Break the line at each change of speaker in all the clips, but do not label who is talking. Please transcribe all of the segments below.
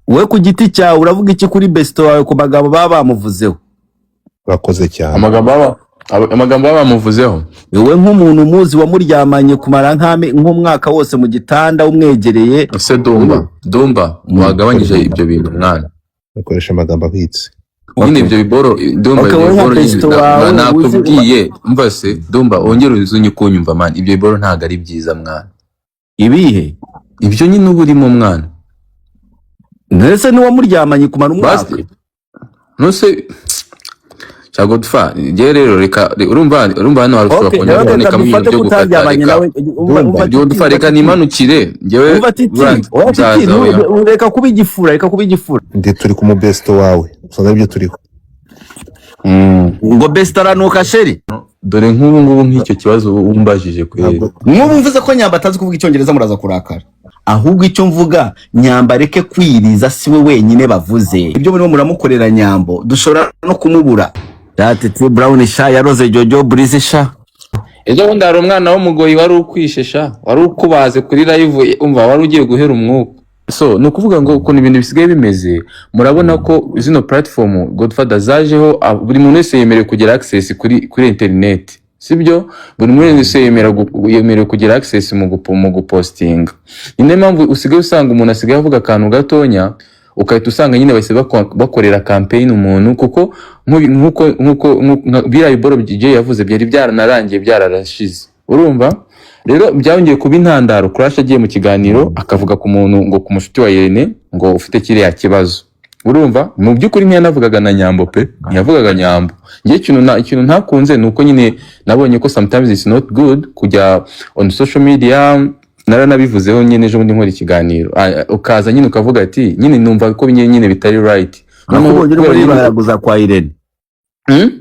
Wowe ku giti cyawe uravuga iki kuri besto wawe, ku magambo baba bamuvuzeho?
Urakoze cyane.
Amagambo baba bamuvuzeho?
Wowe nk'umuntu umuzi, wamuryamanye kumara nk'umwaka wose mu gitanda umwegereye.
Ese Dumba, Dumba, wagabanyije ibyo bintu, mwana?
Bakoresha amagambo ahwitse.
Nyine ibyo biboro, Dumba.
Okay,
Ibyo
wowe nka
biboro nyine
besto wawe uzi.
Nakubwiye, umva se Dumba, wongere uzunye kunyumva, man. Ibyo biboro ntabwo ari byiza, mwana.
Ibihe?
Ibyo nyine uba urimo, mwana.
Ndetse n'uwamuryamanye kumara umwaka.
Basi ntuse cya Godfa, njye rero reka, urumva hano hari ushobora
Okay,
kongera
rero reka
kubonekamo ibintu
dufate
byo
ko
gukata.
utaryamanye
Reka
nawe. Umva, umva
Godfa,
Titi,
reka
umva Titi.
nimanukire njyewe.
Umva Titi.
Buriya
Oya Titi,
nzaza, oya.
Reka kuba igifura, reka kuba igifura.
Ndi turi ku mubesto wawe, usanga aribyo turiho.
Ngo besto aranuka, chéri.
Dore nk'ubu ngubu nk'icyo kibazo umbajije kweri.
Ntabwo.
Nk'ubu mvuze ko Nyamba atazi kuvuga Icyongereza, muraza kurakara. Ahubwo icyo mvuga, Nyamba areke kwiriza, si we wenyine bavuze. Ibyo murimo muramukorera Nyambo, dushobora no kumubura. Titi Brown sha yaroze Jojo Breeze sha.
Ejo bundi hari umwana w'umugoyi wari ukwishesha, wari ukubaze kuri live, umva, wari ugiye guhera umwuka. So ni ukuvuga ngo ukuntu ibintu bisigaye bimeze, murabona ko zino platform, Godfather, zajeho, buri muntu wese yemerewe kugira access kuri internet, sibyo? Buri muntu wese yemerewe kugira access mu gupostinga. Ni nayo mpamvu usigaye usanga umuntu asigaye avuga akantu gatonya, ugahita usanga nyine bahise bakorera campaign umuntu, kuko nk'uko biriya biboro Jay yavuze byari byaranarangiye, byararashize. Urumva rero byongeye kuba intandaro. Crash agiye mu kiganiro akavuga ku muntu, ngo ku mushuti wa Irene, ngo ufite kiriya kibazo. Urumva, mu by'ukuri ntiyanavugaga na Nyambo pe, ntiyavugaga Nyambo. Njye ikintu ntakunze ni uko nyine nabonye ko sometimes it's not good kujya on social media. Naranabivuzeho nyine ejo bundi nkora ikiganiro. Ukaza nyine ukavuga ati nyine numva ko nyine bitari right. Noneho
Nakubonye urimo
kubera nyine
nibaraguza kwa Irene.
Hmm?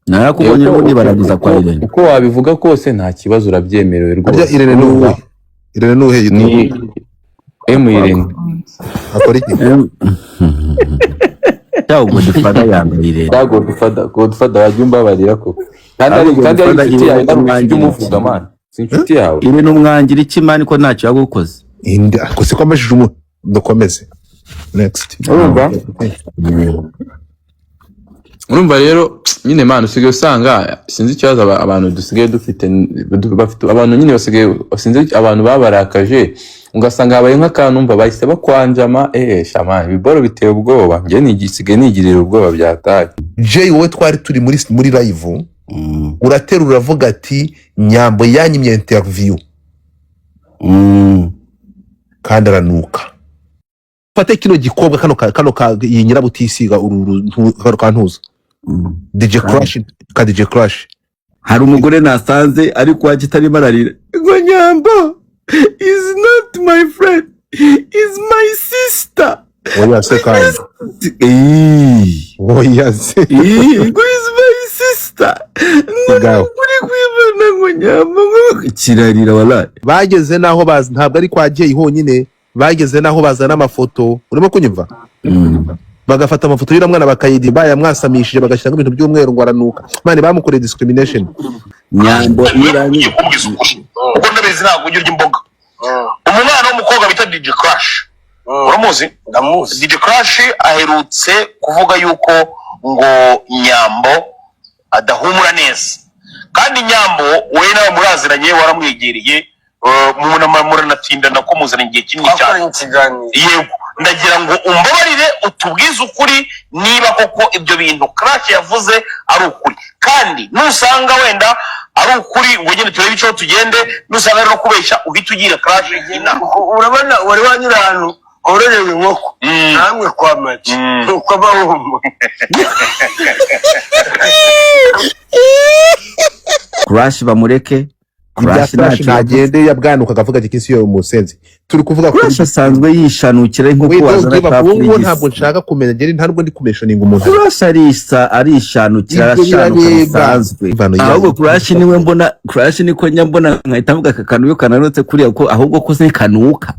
Narakubonye urimo
Uko,
nibaraguza kwa
uko,
Irene.
Uko wabivuga kose nta kibazo, urabyemerewe
Harya
rwose.
Irene ni
Urumva?
uwuhe? Irene ni uwuhe?
Ni
Yitwa
M Irene.
Akora iki?
Cyangwa Godfather yanga Irene.
Ya Godfather, Godfather, wajya umbabarira koko, kandi ari
Ahubwo
kandi ari
Godfather,
inshuti yawe,
Irene
ntabwo ujya
umwangira
umuvuga
iki?
Man, si inshuti yawe.
Irene umwangira iki, man, ko ntacyo yagukoze?
Inde ariko siko ambajije umuntu? Dukomeze, next.
Urumva rero nyine, man, usigaye usanga sinzi ikibazo abantu dusigaye dufite, bafite abantu nyine basigaye, sinzi abantu babarakaje, ugasanga habaye nk'akantu, umva, bahise bakwanjama. Shama, ibiboro biteye ubwoba. Njye nisigaye nigirira ubwoba byataye.
Jay, wowe twari turi muri live, uraterura uravuga ati Nyambo yanyimye interview kandi aranuka. Fate kino gikobwa kano ka iyi nyirabutisiga uru kano kantuza DJ Crash, ka DJ Crash.
Hari umugore nasanze ariko wakitarimo ararira ngo Nyambo is not my friend, is my sister.
Oya se kandi.
Eee.
Oya se.
Eee, ngo is my sister, ngo
Ngaho.
Kuri kwibona ngo Nyambo ngo kirarira walayi.
Bageze naho bazi, ntabwo ari kwa Jay honyine, bageze naho bazana amafoto, urimo kunyumva? Bagafata amafoto y'uriya mwana bakayidi bayamwasamishije, bagashyiramo ibintu by'umweru ngo aranuka. Man, bamukoreye discrimination.
Nyambo
Ugiye
irangi.
Kumbwiza ukuri, kuko ndabizi ntabwo ujya urya imboga. Umwana w'umukobwa bita DJ Crash, uramuzi?
Ndamuzi.
DJ Crash aherutse kuvuga yuko ngo Nyambo adahumura neza, kandi Nyambo wowe nawe muraziranye, waramwegereye, muranatindana ko muzana igihe kinini cyane.
Twakoranye ikiganiro.
Yego, ndagira ngo umbabarire utubwize ukuri niba koko ibyo bintu Crash yavuze ari ukuri, kandi nusanga wenda ari ukuri, ngo nyine turebe icyo tugende, nusanga ari no kubeshya uhite ugira Crash inama.
Urabona wari wanyura ahantu hororewe inkoko namwe kwa make nuko abahumura.
Crash bamureke.
Ibya
Crash
Crash
ntacyo yavuze.
Ntagende yabwanuka akavuga ati kisi yo musenzi turi kuvuga kuri.
Crash asanzwe yishanukira nk'uko
We don't
wazana
give up. Ubu ngubu
ka
ntabwo nshaka kumenya, njye ntabwo ndi kumentioninga umuntu.
Crash arisa, arishanukira,
Ibyo
arashanuka
birareba.
bisanzwe.
Imvano yayo.
Ahubwo Crash niwe mbona, Crash niko njya mbona nkahita mvuga aka kantu iyo kananutse kuriya ko ahubwo ko se kanuka.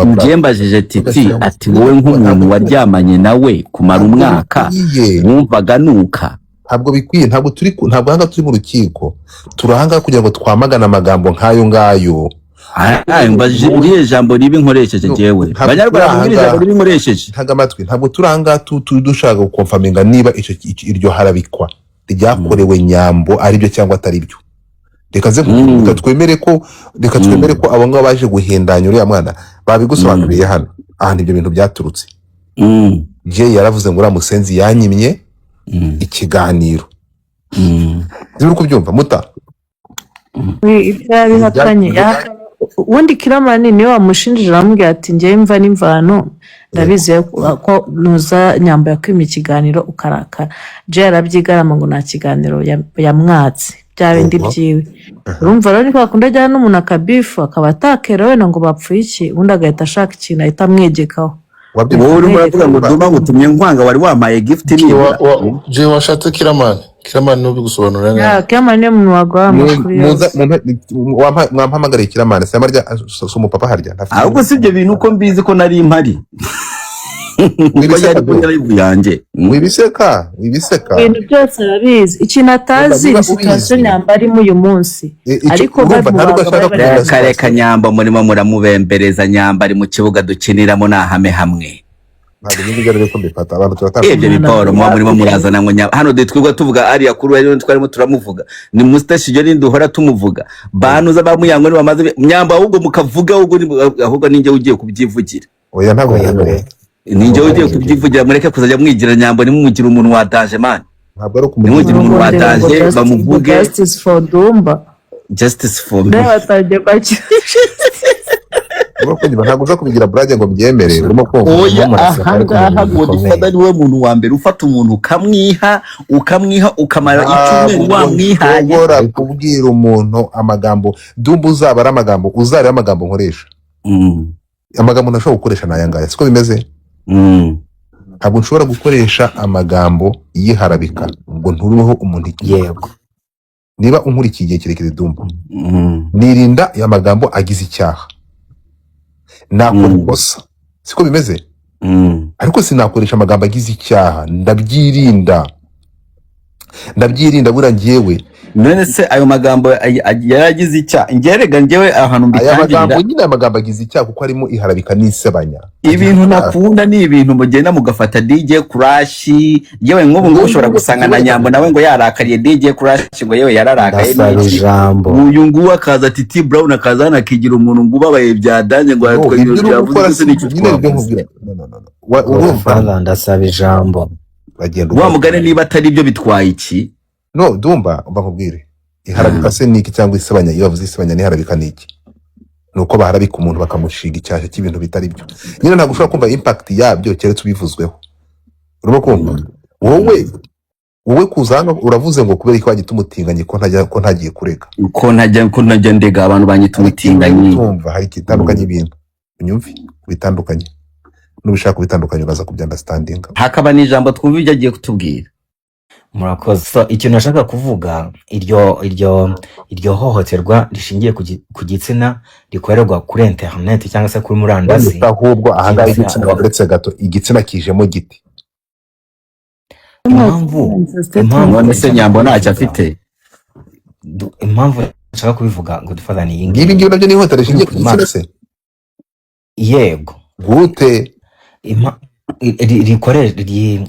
Njye mbajije Titi ati wowe nk'umuntu waryamanye nawe kumara umwaka,
Bikwiye.
wumvaga nuka?
Ntabwo bikwiye, ntabwo turi ntabwo ahangaha turi mu rukiko, turi ahangaha kugira ngo twamagane amagambo nk'ayo ngayo.
Ah, mbajije irihe jambo ribi nkoresheje?
No,
Jewe,
ntabwo
banyarwanda,
turi
mumbwire ijambo
ahangaha.
ribi nkoresheje.
Ntago amatwi, ntabwo turi ahangaha dushaka guconfirminga niba iryo harabikwa ryakorewe Nyambo ari byo cyangwa atari byo. Reka nze reka twemere ko abo ngabo baje guhindanya uriya mwana babigusobanuriye hano ahantu ibyo bintu byaturutse. Jay yaravuze ngo uriya musenzi yanyimye ikiganiro. Uri kubyumva, muta?
Ibyo yabihakanye, yahakanye. Ubundi Kiramani niwe wamushinjije, aramubwira ati: "Njyewe mva n'imvano ndabizi ko nuza Nyambo yakwima ikiganiro ukarakara." Jay arabyigarama ngo nta kiganiro yamwatse, bya bindi byiwe. Urumva rero, niko akunda ajyana n'umuntu akabifu, akaba atakera wenda ngo bapfuye iki, ubundi agahita ashaka ikintu ahita amwegekaho.
Wowe urimo uravuga ngo Duma ngutumye nkwanga, wari wampaye gift nibura.
Jay, washatse Kiramani, Kiramani niwe ubigusobanurira neza.
Ya, Kiramani niwe muntu waguha amakuru yose.
Mwampamagariye Kiramani se marya si umupapa harya ntafite?
Ahubwo si ibyo bintu, uko mbizi ko nari mpari, kuko
Wibiseka,
yari kuri
bro.
live yanjye.
Wibiseka, wibiseka.
Ibintu byose arabizi, ikintu atazi
Niba
ni situation
ubizi.
Nyambo arimo uyu munsi. Ariko
Urumva nta nubwo
bamubaga
ashaka
bari bari
kumenya
Reka, reka.
situation.
Nyambo murimo muramubembereza, Nyambo ari mu kibuga dukiniramo, ni ahame hamwe.
Ntabwo ibyo ngibyo ko mbifata, abantu turatandukanye.
Ibyo biporo muba murimo murazana ngo Nyambo hano, twebwe tuvuga ariya kuri rero twarimo turamuvuga ni mustache, ibyo nindi duhora tumuvuga banuza bamuyango bamaze Nyambo, ahubwo mukavuga, ahubwo ninjye ugiye kubyivugira.
Oya, ntabwo
Oya,
byemerewe.
Ninjye ugiye kubyivugira. Mureke kuzajya mwigira Nyambo, nimumugire umuntu wa danger, man.
Ntabwo ari ukumugira.
Nimugire umuntu wa
ngo
danger.
Ngo
Bamuvuge.
Justice for Dumba.
Justice for me.
Nawe batangiye kwakira.
Urimo kunyumva? Ntabwo uza kubigira burage ngo mbyemere, urimo kumva?
Oya.
Murimo muraseka, ariko ni
Ahangaha
ibintu bikomeye.
Godfather niwe muntu wa mbere ufata umuntu ukamwiha, ukamwiha, ukamara icyumweru
Ntabwo
wamwihaye.
nshobora kubwira umuntu amagambo Dumba, uzaba ari amagambo, uzareba amagambo nkoresha. Amagambo ntashobora gukoresha ni aya ngaya, siko bimeze? Ntabwo nshobora gukoresha amagambo yiharabika ngo nturumeho umuntu ikintu. Niba unkurikiye igihe kirekire, Dumba, nirinda aya magambo agize icyaha. Nakora ikosa, siko bimeze? Ariko sinakoresha amagambo agize icyaha, ndabyirinda, ndabyirinda. Buriya njyewe
None se ayo magambo yaragize icyaha? Njye njyewe ahantu
aya
mbitangirira
magambo nyine, aya magambo agize icyaha kuko harimo iharabika n'isebanya. Agize
Ibintu
icyaha.
nakunda ni ibintu mugenda mugafata DJ Crash. Yewe, nk'ubu ngubu ushobora gusanga na Nyambo nawe ngo yarakariye DJ Crash, ngo yewe yararakaye
Ndasaba
n'iki.
ijambo.
Uyu nguyu akaza ati T Brown akaza hano akigira umuntu ngo ubabaye bya danger, ngo
No,
aratwa
ibyo
ibintu
uri
byavuze
gukora
byose
si
nicyo
nyine ibyo
twavuze.
nkubwira. No, no, no, no. Urumva
Godfather, ndasaba ijambo.
bagenda
Wa
ugakora.
mugani, niba atari byo bitwaye iki?
No, Dumba, umva nkubwire, iharabika se ni iki cyangwa isebanya? Iyo bavuze isebanya n'iharabika ni iki? Ni uko baharabika umuntu, bakamushinga icyasha cy'ibintu bitari byo nyine. Ntabwo ushobora kumva impact yabyo keretse ubivuzweho. Urimo kumva? Wowe kuza hano uravuze ngo kubera ko wagita umutinganyi, ko ntajya, ko ntagiye kurega.
Ko ntajya ndega abantu banyita
Hari ikintu
umutinganyi.
Tumva, hari igitandukanye, ibintu unyumve bitandukanye, nubishaka kubitandukanya uraza kubyunderstandinga.
Hakaba n'ijambo, twumva ibyo agiye kutubwira.
Murakoze. So ikintu nashaka kuvuga, iryo hohoterwa rishingiye ku gitsina rikorerwa kuri interineti cyangwa se kuri murandasi
Ahubwo ahangaha
ryibasira
igitsina,
abagore.
uretse gato, igitsina kijemo giti?
Impamvu
None se
nshaka
Nyambo ntacyo
kubivuga
afite?
Impamvu nshaka kubivuga, Godfather, ni iyi
Ngibi
ngiyi.
ngibi nabyo ni ihohoterwa rishingiye ku gitsina
Imana.
se?
Yego.
Gute?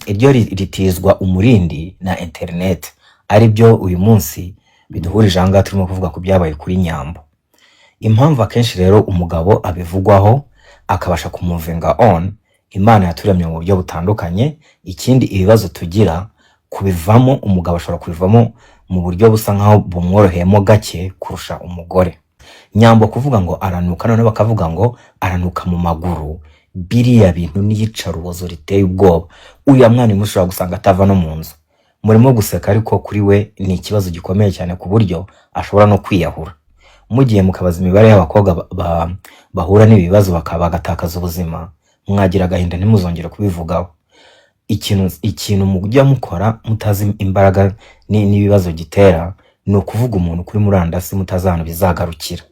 Iryo ritizwa umurindi na internet, ari byo uyu munsi biduhurije aha ngaha turimo kuvuga ku byabaye kuri Nyambo. Impamvu akenshi rero umugabo abivugwaho akabasha kumovinga on, Imana yaturemye mu buryo butandukanye. Ikindi, ibibazo tugira kubivamo, umugabo ashobora kubivamo mu buryo busa nkaho bumworoheyemo gake kurusha umugore. Nyambo kuvuga ngo aranuka, noneho bakavuga ngo aranuka mu maguru, biriya bintu n'iyicarubozo riteye ubwoba. Uriya mwana uyu ushobora gusanga atava no mu nzu. Murimo guseka, ariko kuri we ni ikibazo gikomeye cyane, ku buryo ashobora no kwiyahura. Mugiye mukabaza imibare y'abakobwa bahura n'ibi bibazo bakaba bagatakaza ubuzima, mwagira agahinda ntimuzongere kubivugaho. Ikintu mujya mukora mutazi imbaraga n'ibibazo gitera ni ukuvuga umuntu kuri murandasi mutazi ahantu bizagarukira.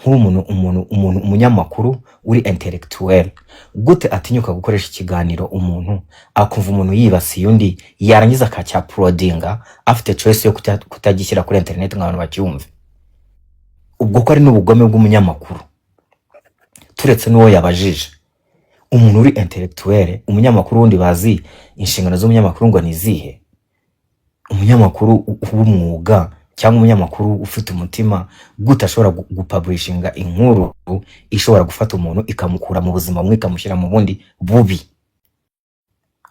Nk'ubu umuntu umunyamakuru uri intellectuel gute atinyuka gukoresha ikiganiro umuntu akumva umuntu yibasiye undi, yarangiza akacyauploadinga, afite choice yo kutagishyira kuri internet ngo abantu bacyumve? Ubwo ko ari n'ubugome bw'umunyamakuru, turetse n'uwo yabajije, umuntu uri intellectuel, umunyamakuru wundi bazi inshingano z'umunyamakuru ngo ni izihe, umunyamakuru w'umwuga cyangwa umunyamakuru ufite umutima, gute ashobora gupublishinga inkuru ishobora gufata umuntu ikamukura mu buzima bumwe ikamushyira mu bundi bubi?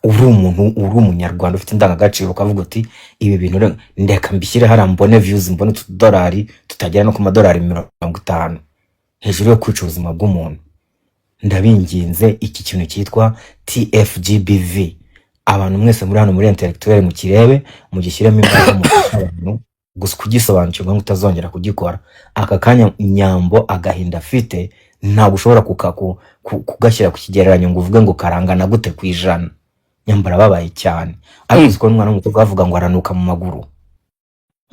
Uri umuntu, uri umunyarwanda ufite indangagaciro, ukavuga uti: "Ibi bintu ndeka mbishyire hariya, mbone views, mbone utudolari tutagera no ku madolari 50 hejuru yo kwica ubuzima bw'umuntu." Ndabinginze, iki kintu cyitwa TFGBV, abantu mwese muri hano muri intellectuel mukirebe, mugishyiremo imbaraga, mufashe abantu gusa kugisobanukirwa ngo utazongera kugikora. Aka kanya Nyambo agahinda afite ntabwo ushobora kugashyira ku kigereranyo ngo uvuge ngo karangana gute ku 100. Nyambo arababaye cyane, ariko uzi ko n'umwana w'umukobwa bavuga ngo aranuka mu maguru,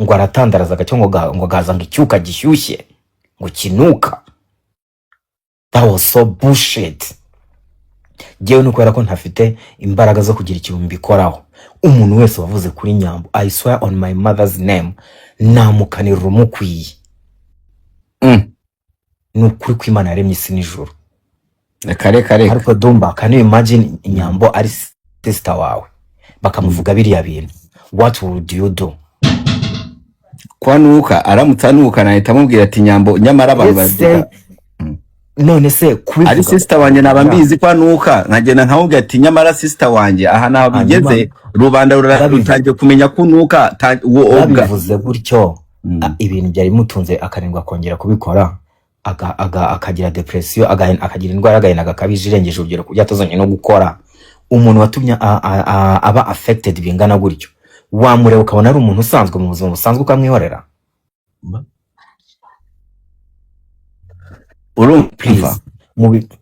ngo aratandaraza agacyo, ngo gaza ngo icyuka gishyushye ngo kinuka. That was so bullshit. Jyewe ni ukubera ko ntafite imbaraga zo kugira ikintu mbikoraho. Umuntu wese wavuze kuri Nyambo, I swear on my mother's name, namukanira urumukwiye. Ni ukuri ko Imana yaremye isi n'ijuru.
Reka, reka, reka.
Ariko Dumba, can you imagine Nyambo ari sister wawe, bakamuvuga biriya bintu? What would you do?
Kwanuka, aramutse anuka nahita amubwira ati: "Nyambo, nyamara abantu
Let's say
baravuga."
None se kubivuga
Ari sister wanjye naba mbizi ko anuka, nkagenda nkamubwira ati: "Nyamara sister wanjye, aha naho
Hanyuma
bigeze, rubanda rutangiye kumenya ko unuka uwo obwa."
Babivuze gutyo, ibintu byari bimutunze akarindwa kongera kubikora, akagira depression, akagira indwara y'agahinda gakabije irengeje urugero ku buryo atazongera no gukora. Umuntu watumye aba affected bingana gutyo, wamureba ukabona ari umuntu usanzwe mu buzima busanzwe, ukamwihorera?
Urumva?
Please,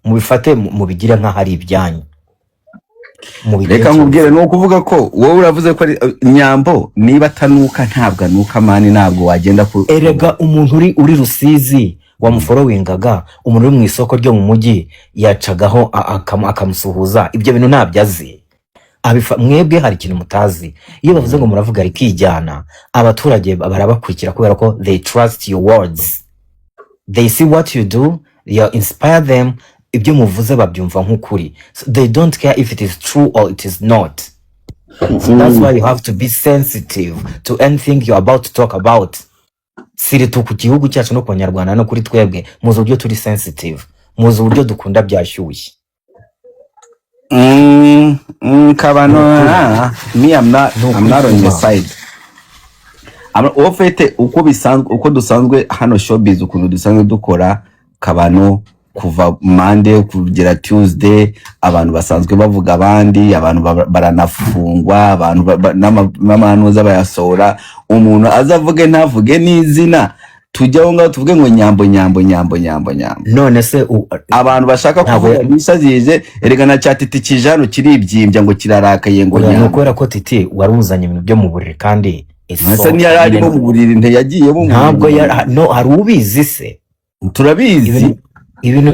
mubifate, mubigire nk'aho ari ibyanyu.
Reka
Mubitekereze.
nkubwire, ni ukuvuga ko wowe uravuze ko ari Nyambo, niba atanuka, ntabwo anuka man, ntabwo wagenda ku
Erega umuntu uri Rusizi wamufollowingaga, umuntu uri mu isoko ryo mu mujyi yacagaho akamusuhuza, ibyo bintu ntabyo azi. Mwebwe hari ikintu mutazi: iyo bavuze ngo muravuga rikijyana, abaturage barabakurikira kubera ko they trust your words, they see what you do, you inspire them. Ibyo muvuze babyumva nk'ukuri, so they don't care if it is true or it is not. So that's why you have to be sensitive to anything you're about to talk about, surtout ku gihugu cyacu no ku Banyarwanda no kuri twebwe. Muzi uburyo turi sensitive, muzi uburyo dukunda byashyushye.
Kabano.
Ni ukuri.
Me, I'm not
Ni
I'm
ukuri
not on your
kw'Imana.
side. Au fait, uko bisanzwe, uko dusanzwe hano showbiz, ukuntu dusanzwe dukora Kabano, kuva Monday kugera Tuesday, abantu basanzwe bavuga abandi, abantu baranafungwa, abantu n'amanuza bayasohora. Umuntu aza avuge ntavuge n'izina, tujye aho ngaho tuvuge ngo Nyambo, Nyambo, Nyambo, Nyambo, Nyambo.
None se
Abantu bashaka
ntabwo
kuvuga bisazije. Erega na cya Titi kije hano kiribyimbya ngo kirarakaye ngo
Oya, ni
Nyambo.
ukubera ko Titi wari uzanye ibintu byo mu buriri kandi
Ese
iso
ntiyari
nyine
arimo mu buriri? Ntiyagiyemo mu
Ntabwo
buriri?
No, hari ubizi se?
Turabizi.
Ibintu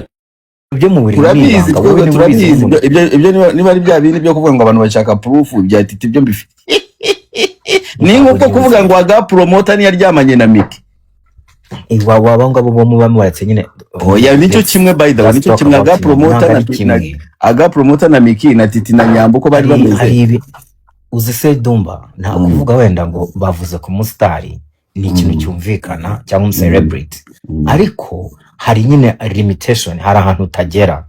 byo mu buriri ni
Turabizi.
ibanga, wowe
Twebwe
niba ubizi
turabizi.
nk'umuntu.
Ibyo niba ari bya bindi byo kuvuga ngo abantu bashaka proof bya Titi, ibyo mbifite ni
Ntabwo
nk'uko kuvuga ngo aga promoter niyaryamanye na Miki.
Waba ngabo bo muba mubaretse nyine.
Oya, nicyo kimwe, by the way, nicyo kimwe. Aga promoter na aga promoter na Miki na Titi na Nyambo, uko bari bameze.
Hari ibi uzi se, Dumba? Nta kuvuga wenda ngo bavuze ku musitari ni ikintu cyumvikana cyangwa umucelebrity, ariko hari nyine limitation, hari ahantu utagera,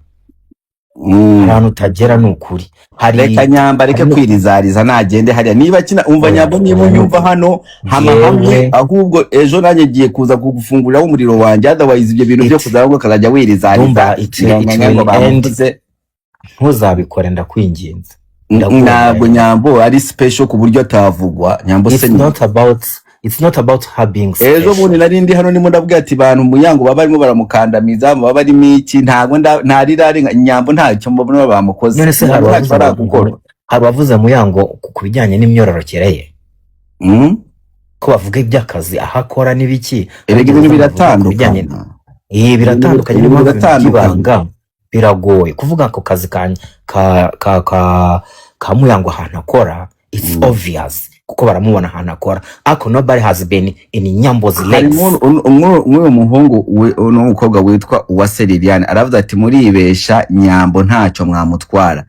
hari ahantu utagera, ni ukuri. Hari
Reka Nyamba reke
hari
kwirizariza, nagende hariya niba akina. Umva.
Oya,
Nyambo, niba
oya, ni
unyumva
ukuri.
hano hama hamwe,
Jewe
ahubwo ejo nanjye ngiye kuza kugufunguriraho umuriro wanjye. Otherwise ibyo bintu byo
it
kuza ahubwo ukazajya wirizariza
Dumba, it
ngo
will end.
bamuvuze.
Ntuzabikore, ndakwinginze.
Ntabwo
Ndakubabarira.
Nyambo ari special ku buryo atavugwa. Nyambo se
It's
ni
not about, it's not about her being
Ejo bundi
special.
nari ndi hano ndimo ndabwira ati bantu Muyango baba barimo baramukandamiza, baba barimo iki, ntabwo ntarira Nyambo, ntacyo mbona bamukoze.
None se hari
Nyambo ntacyo
uwavuze ngo
barakukora.
Hari uwavuze Muyango ku bijyanye n'imyororokere ye? Ko bavuga iby'akazi, aho akora n'ibiki,
Erega
ariko
ibintu
bavuga ku bijyanye
biratandukana.
Biratandukanye, niyo
Ibintu
mpamvu ibintu
biratandukanye.
by'ibanga biragoye kuvuga ako kazi ka Muyango, ahantu akora, it's obvious. Kuko baramubona ahantu akora, ariko nobody has been in Nyambo's legs.
Harimo nk'uyu muhungu n'umukobwa witwa Uwase Liliane, aravuga ati: "Muribesha, Nyambo ntacyo mwamutwara."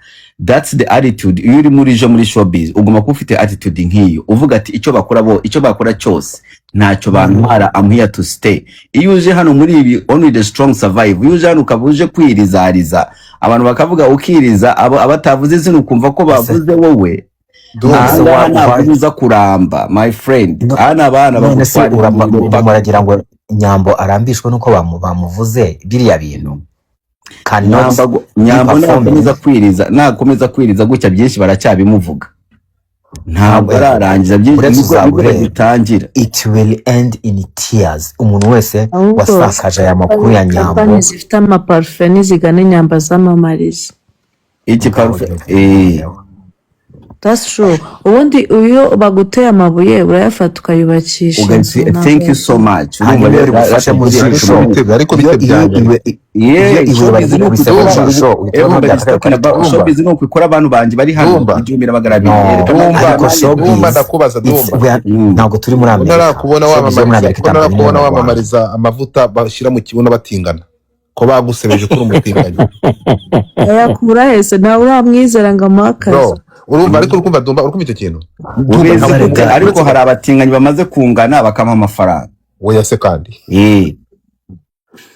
That's the attitude. Iyo uri muri jo muri showbiz, ugomba kuba ufite attitude nk'iyo, uvuga ati: "Icyo bakora bo, icyo bakora cyose, ntacyo bantwara, I'm here to stay." Iyo uje hano muri ibi, only the strong survive. Iyo uje hano ukaba uje kwirizariza, abantu bakavuga ukiriza, abo abatavuze izina ukumva ko
Ese
bavuze wowe.
Dumba.
Ese
Ahangaha
wa
ntabwo uza kuramba, my friend.
No,
Hano abana
none se
bagutwara umuriro
ubwo
paka.
muragira ngo Nyambo arambishwe nuko bamuvuze biriya bintu? Cannot be
Nyambo
performing.
nakomeza kwiriza gutya, byinshi baracyabimuvuga, ntabwo
Ntabwo
ararangiza byinshi.
Uretse
Nibwo
uzaba
nibwo
ureba,
bagitangira.
it will end in tears. Umuntu wese
Ahubwo
wasakaje aya makuru ya Nyambo,
kampani zifite amaparufe nizigane Nyamba zamamariza.
Iki
ngaho
parufe
rero.
That's true. Ubundi iyo baguteye amabuye, urayafata ukayubakisha inzu.
Ugahita, thank you so much. Urumva
Hanyuma iyo
rero
rigufashe mu jisho,
Bitebe, ariko
iyo
bite
iyo
byanjye.
Iwe iyo ibuye
Showbiz ni uko
barigukubise mu
ikora.
jisho, uhita ubona
Everybody is
byakabaye
talking about
Dumba.
showbiz, ni uko ikora. Abantu banjye bari hano
Dumba.
1200.
No.
Yerekana
Dumba.
Ariko
nanjye.
showbiz,
Dumba, ndakubaza.
it's
Dumba.
ntabwo turi muri
Ko
Amerika.
ntarakubona
Showbiz yo muri
wamamariza,
Amerika
ko
itandukanye
ntarakubona
n'iyo mu Rwanda.
wamamariza amavuta bashyira mu kibuno batingana, ko bagusebeje kuri umutinganyi?
Ayakura hese? Ntawe uramwizera ngo amuhe akazi.
Bro, urumva, ariko urukumva, Dumba, urukumva icyo kintu? Dumba,
Ubizi
ntabwo
gute?
uretse
Ariko hari abatinganyi bamaze kungana bakampa amafaranga.
Oya se kandi.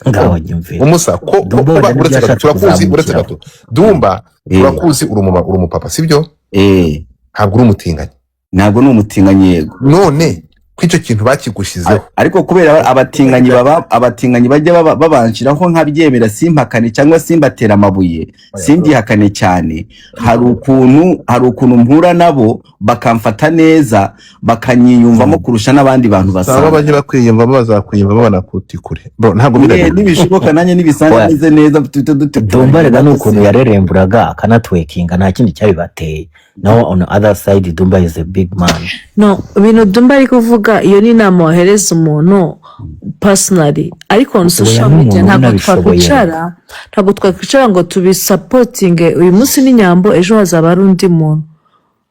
Ngaho nyumvira.
Umusa ko
Dumba
kuba
wenda
uretse
nibyo
gato,
yashatse
turakuzi, uretse
kuzamukiraho.
gato, Dumba. Turakuzi, uri umupapa, sibyo?
Eh.
Ntabwo uri umutinganyi.
Ntabwo ni umutinganyi, yego.
None ko icyo kintu bakigushyizeho?
Ariko kubera abatinganyi baba abatinganyi bajya babanshiraho nkabyemera, simpakane cyangwa simbatera amabuye,
Oya, bro.
simbyihakane cyane, hari ukuntu mpura nabo bakamfata neza, bakanyiyumvamo kurusha n'abandi bantu
Saba
basanzwe.
bajye bakwiyumvamo, bazakwiyumvamo banakutikure, bro, ntabwo biragira.
Nibishoboka nanjye nibisanga
Oya.
meze neza, tuhite dutegura.
Dumba rega ni ukuntu yareremburaga akanatwekinga, nta kindi cyabibateye. Naho on the other side, Dumba is a big man.
No, ibintu Dumba ari kuvuga, iyo ni inama wahereza umuntu personally, ariko on
Oya,
social media
n'umuntu
ntabwo
unabishoboye.
twakwicara ngo tubisupportinge. Uyu munsi ni Nyambo, ejo hazaba ari undi muntu,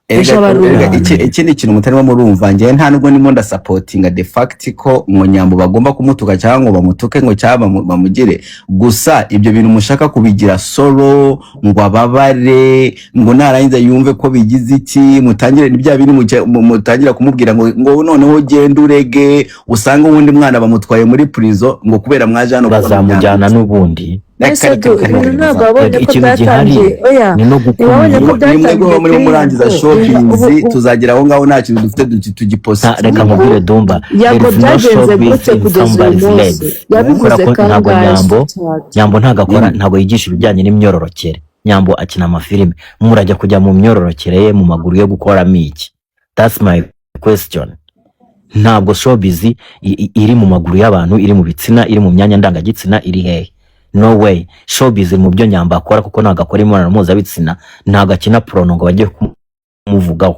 ejo aba ari
Erega
undi.
Ikindi kintu mutarimo murumva, njyewe nta nubwo ndimo ndasupportinga the fact ko ngo Nyambo bagomba kumutuka cyangwa ngo bamutuke ngo cyangwa bamugire. Gusa ibyo bintu mushaka kubigira solo, ngo ababare, ngo narangiza yumve ko bigize iki, mutangire ni bya bintu mutangira kumubwira ngo noneho genda urege, usange uwundi mwana bamutwaye muri prison ngo kubera mwaje hano kubona
Bazamujyana
Nyambo.
n'ubundi.
Ese
Reka,
du
reka,
ibintu
reka.
ntabwo wabonye ko
Ikintu gihari
byatangiye? Oya,
ni no
ntiwabonye ko
gukumira.
Ni mwebwe
byatangiye
muba murimo
kuri
murangiza
Yago?
showbiz.
Ubu
Tuzagera aho ngaho nta kintu dufite tugipostinga.
Reka nkubwire, Dumba, there
Yago
is no
byagenze
showbiz
gute
in
kugeza uyu
somebody's
munsi?
legs, kubera
Yabivuze
ko ntabwo
kangahe,
Nyambo
sweetheart?
Nyambo ntabwo akora, ntabwo yigisha ibijyanye n'imyororokere. Nyambo akina amafilime. Murajya kujya mu myororokere ye, mu maguru yo gukoramo iki? That's my question. Ntabwo showbiz iri mu maguru y'abantu, iri mu bitsina, iri mu myanya ndangagitsina, iri hehe? No way. Showbiz iri mu byo Nyambo akora, kuko ntabwo akora imibonano mpuzabitsina, ntabwo akina porno ngo bajye kumuvugaho.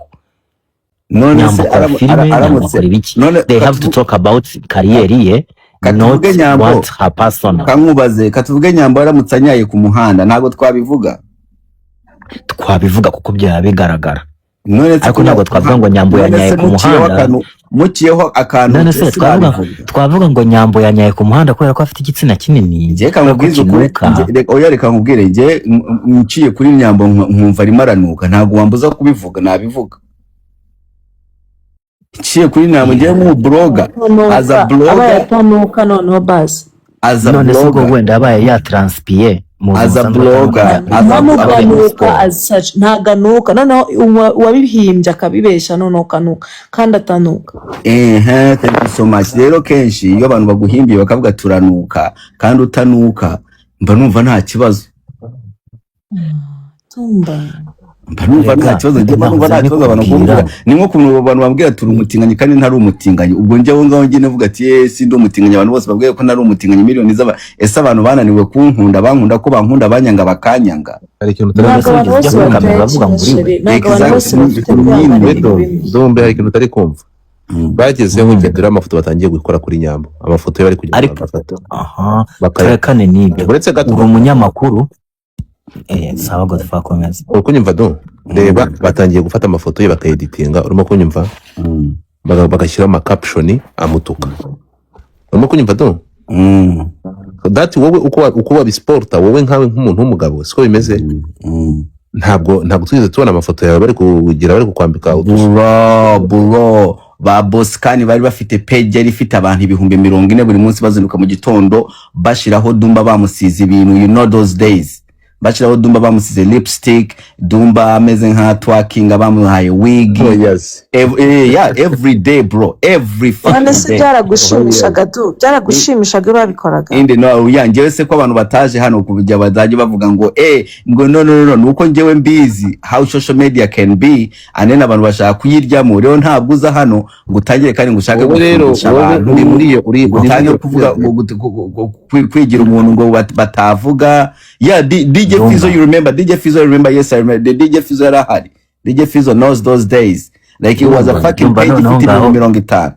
None
Nyambo
se
akora filime, Nyambo
aramutse
akora ibiki?
None
They have to talk about career ye, not
katuvuge Nyambo
what her personal.
Kankubaze, katuvuge Nyambo aramutse anyaye ku muhanda, ntabwo twabivuga?
Twabivuga kuko byaba bigaragara.
None se
Ariko ntabwo twavuga ngo Nyambo
none
yanyaye
se
ku
muciyeho
muhanda.
akantu, muciyeho akantu,
None se
se
twavuga
babivuga?
Twavuga ngo Nyambo yanyaye ku muhanda kubera ko afite igitsina kinini,
Njye
kubera ko
kamubwiza ukuri,
kinuka?
Oya, reka nkubwire, njye nciye kuri Nyambo nkumva arimo aranuka, ntabwo wambuza kubivuga, nabivuga. Nciye kuri Nyambo, njye nk'umublogger, as a
Atanuka, abaye
blogger,
atanuka noneho basi.
as a
None se ubwo
blogger,
wenda yabaye yatranspiye mu buzima
as a
busanzwe,
blogger,
atanuka,
as a
Ntabwo
abaye muri
anuka
siporo?
As such ntabwo anuka. Noneho uwabihimbye akabibesha, noneho ukanuka kandi atanuka.
Ehe, thank you so much. Rero kenshi iyo abantu baguhimbiye bakavuga turanuka kandi utanuka, mba numva nta kibazo.
Tumba.
Mba numva nta
Rega
kibazo, njye mba numva
nahoze
nta kibazo abantu
mbikubwira.
kumvuga. Ni nko kuntu abantu bambwira turi umutinganyi kandi ntari umutinganyi. Ubwo njye aho ngaho njye navuga ati: "Yes, ndi umutinganyi." Abantu bose babwiye ko ntari umutinganyi, miliyoni z'aba, ese abantu bananiwe kunkunda, bankunda ko bankunda, banyanga bakanyanga.
Hari ikintu utari
None
Ntabwo
se
abantu
wigeze
bose
ujya kuri kamera
bateye
uravuga ngo
kimwe,
uriwe?
chéri. Ntabwo abantu bose
Exactly.
bafite kwihangana
Nyine.
ibintu bimwe.
Dumbe, hari ikintu utari kumva. Bagezeho ngedera amafoto batangiye gukora kuri Nyambo, amafoto ye bari kujya
Ariko
bagafata
aha
bakaya
turekane n'ibyo.
Uretse gato.
Uri umunyamakuru, sawa, Godfather, komeza.
Uri kunyumva, du? Reba, batangiye gufata amafoto ye bakayeditinga, urimo kunyumva? Bagashyiraho amacaption amutuka, urimo kunyumva do? That wowe uko wabisupporta wowe nkawe nk'umuntu w'umugabo, siko bimeze? Ntabwo twigeze tubona amafoto yawe bari kugira, bari kukwambika
Bro, bro, ba Bosikani bari bafite page yari ifite abantu 40,000 buri munsi, bazinduka mu gitondo bashiraho Dumba bamusize ibintu, you know those days, bashyiraho Dumba bamusize lipstick, Dumba ameze nka twerking, bamuhaye wig.
Oh yes.
Yeah, every day, bro, every
None
fucking
se
day.
byaragushimishaga du? Byaragushimishaga iyo babikoraga?
Indi no ya njyewe se ko abantu bataje hano kujya bazajya bavuga ngo ngo no, no, no, nuko njyewe mbizi how social media can be, and then abantu bashaka kuyiryamo. Rero ntabwo uza hano ngo utangire kandi ngo ushake
Wowe rero
gufundisha
wowe
abantu,
uri muri iyo uri
ngo
uri muri
utangire
iyo
kuvuga ngo kwigira umuntu ngo batavuga. Yeah, DJ
Ndumva.
Fizo, you remember DJ Fizo? You remember? Yes, I remember. The DJ Fizo yarahari. DJ Fizo knows those days, like it was a
Ndumva.
fucking
Ndumva
page
noneho
ifite
ngaho
50,000.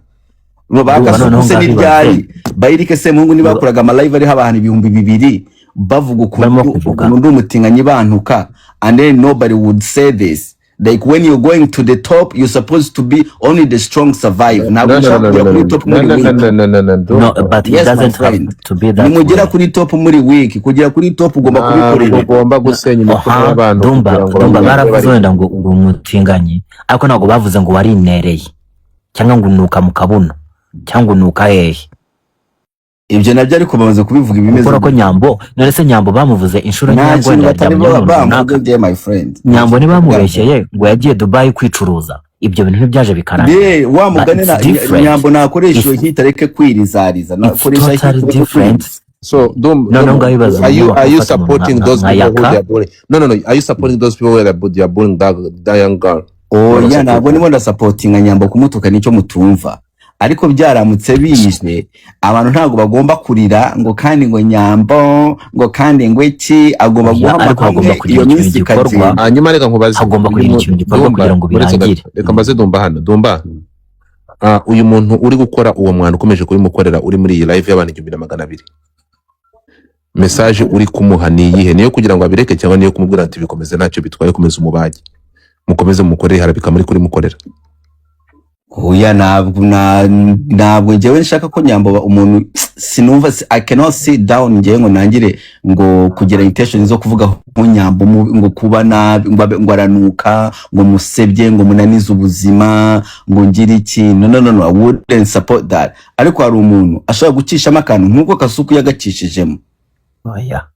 Ndumva
Bakasuku
noneho
se
ngaho
n'iryari
ibaze
bayirike se muhungu niba bakoraga amalive ariho abantu 2000 bavuga
barimo
ukuntu
kuvuga
ukuntu ndi umutinganyi, bantuka, and then nobody would say this. Like, when you're going to the top, you're supposed to be only the strong survive. Ntabwo
No, no,
ushobora
no,
kugera
no,
kuri
no,
top
no,
muri
no, no,
weak.
No, no, no, no.
No,
Ndumva.
but it
Yes, my
doesn't have
friend,
to be that
nimugera
way.
Kuri top muri weak, kugera kuri top ugomba
Ntabwo
kubikorera.
ugomba gusenya imitima
Oha
y'abantu
Dumba,
kugira ngo
Dumba,
bamenye ibyo
baravuze
bari.
wenda ngo uri umutinganyi, ariko ntabwo bavuze ngo warinereye cyangwa ngo unuka mu kabuno cyangwa unuka hehe.
Ibyo nabyo ariko bamaze kubivuga ibimeze
Gukora ko
gutya.
Nyambo, none se Nyambo bamuvuze inshuro
Nta
nkeya ngo
kintu
wenda
batari
yaryamye n'umuntu
bamvuge
runaka?
njye, my friend, nta
Nyambo
kintu
ntibamubeshyeye ngo yagiye Dubayi kwicuruza? Ibyo bintu ntibyaje bikarangira?
De wa
But
mugani
it's
na
different.
Nyambo nakoresha iyo
It's
hit, areke kwirizariza,
it's
nakoresha hit
totally
areke
different.
kwiriza.
So, Dum,
Noneho
Dum,
ngaho ibaze
are you
umunyamakuru
are you
ufata umuntu nka
supporting
nka
those
nka
people who
Yaka?
they are bullying? No, no, no. Are you supporting those people who they are bullying that young girl? Urimo
Oya, ntabwo
supporting.
ndimo ndasupportinga Nyambo kumutuka, nicyo mutumva. Ariko byaramutse bije, abantu ntabwo bagomba kurira ngo kandi ngo Nyambo ngo kandi ngo iki, agomba
Oya,
guhama
ariko hagomba
hamwe
kugira
iyo
ikintu
minsi
gikorwa.
ikagenda.
Hanyuma reka nkubaze
Hagomba
uyu
kugira
muntu
ikintu gikorwa
Dumba,
kugira ngo
uretse gato,
birangire.
reka mbaze Dumba hano. Dumba, uyu muntu uri gukora uwo mwana ukomeje kubimukorera, uri muri iyi live y'abantu 1200, message uri kumuha ni iyihe? Niyo kugira ngo abireke cyangwa niyo kumubwira ati bikomeze, ntacyo bitwaye, komeza umubage, mukomeze mukorere harabika muri kuri mukorera?
Oya, ntabwo ntabwo njyewe nshaka ko Nyambo umuntu sinumva I cannot sit down njyewe ngo nangire ngo kugira intention zo kuvuga ko Nyambo ngo kuba nabi, ngo ngo aranuka, ngo musebye, ngo munanize ubuzima, ngo ngire iki. No, no, no, no, I wouldn't support that. Ariko hari umuntu ashobora gucishamo akantu nk'uko Kasuku yagacishijemo.
Oya.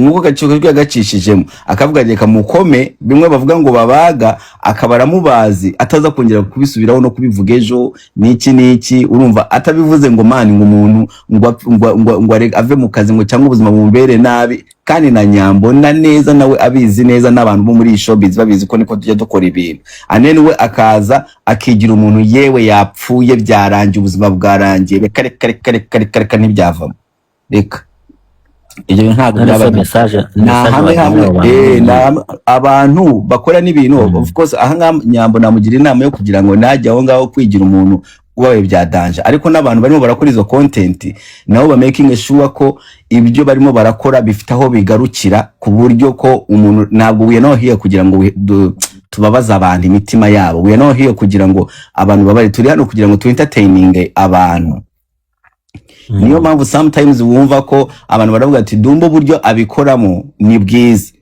Nk'uko Kasuku yagacishijemo akavuga reka mukome, bimwe bavuga ngo babaga, akaba aramubazi ataza kongera kubisubiraho no kubivuga ejo n'iki n'iki. Urumva atabivuze ngo man, ngo umuntu ngo ave mu kazi ngo cyangwa ubuzima bumubere nabi. Kandi na Nyambo na neza nawe abizi neza, n'abantu bo muri iyi showbiz babizi ko niko tujya dukora ibintu. Anene we akaza akigira umuntu yewe yapfuye, byarangiye, ubuzima bwarangiye. Reka, reka, reka, reka, reka, reka, ntibyavamo. Reka, ibyo bintu ntabwo
None se
byaba
message
ni
message
hamwe
wagenera
hamwe
abo bantu ni
ni
iyihe?
Abantu bakora n'ibintu. Of course, aha ngaha Nyambo namugira inama yo kugira ngo najye aho ngaho kwigira umuntu ubaye bya danger, ariko n'abantu barimo barakora izo content nabo ba making sure ko ibyo barimo barakora bifite aho bigarukira, ku buryo ko umuntu ntabwo, we are not here kugira ngo tubabaze abantu imitima yabo. We are not here kugira ngo abantu babare. Turi hano kugira ngo tu entertaining abantu. Niyo mpamvu sometimes wumva ko abantu baravuga ati Dumba uburyo abikoramo ni bwiza.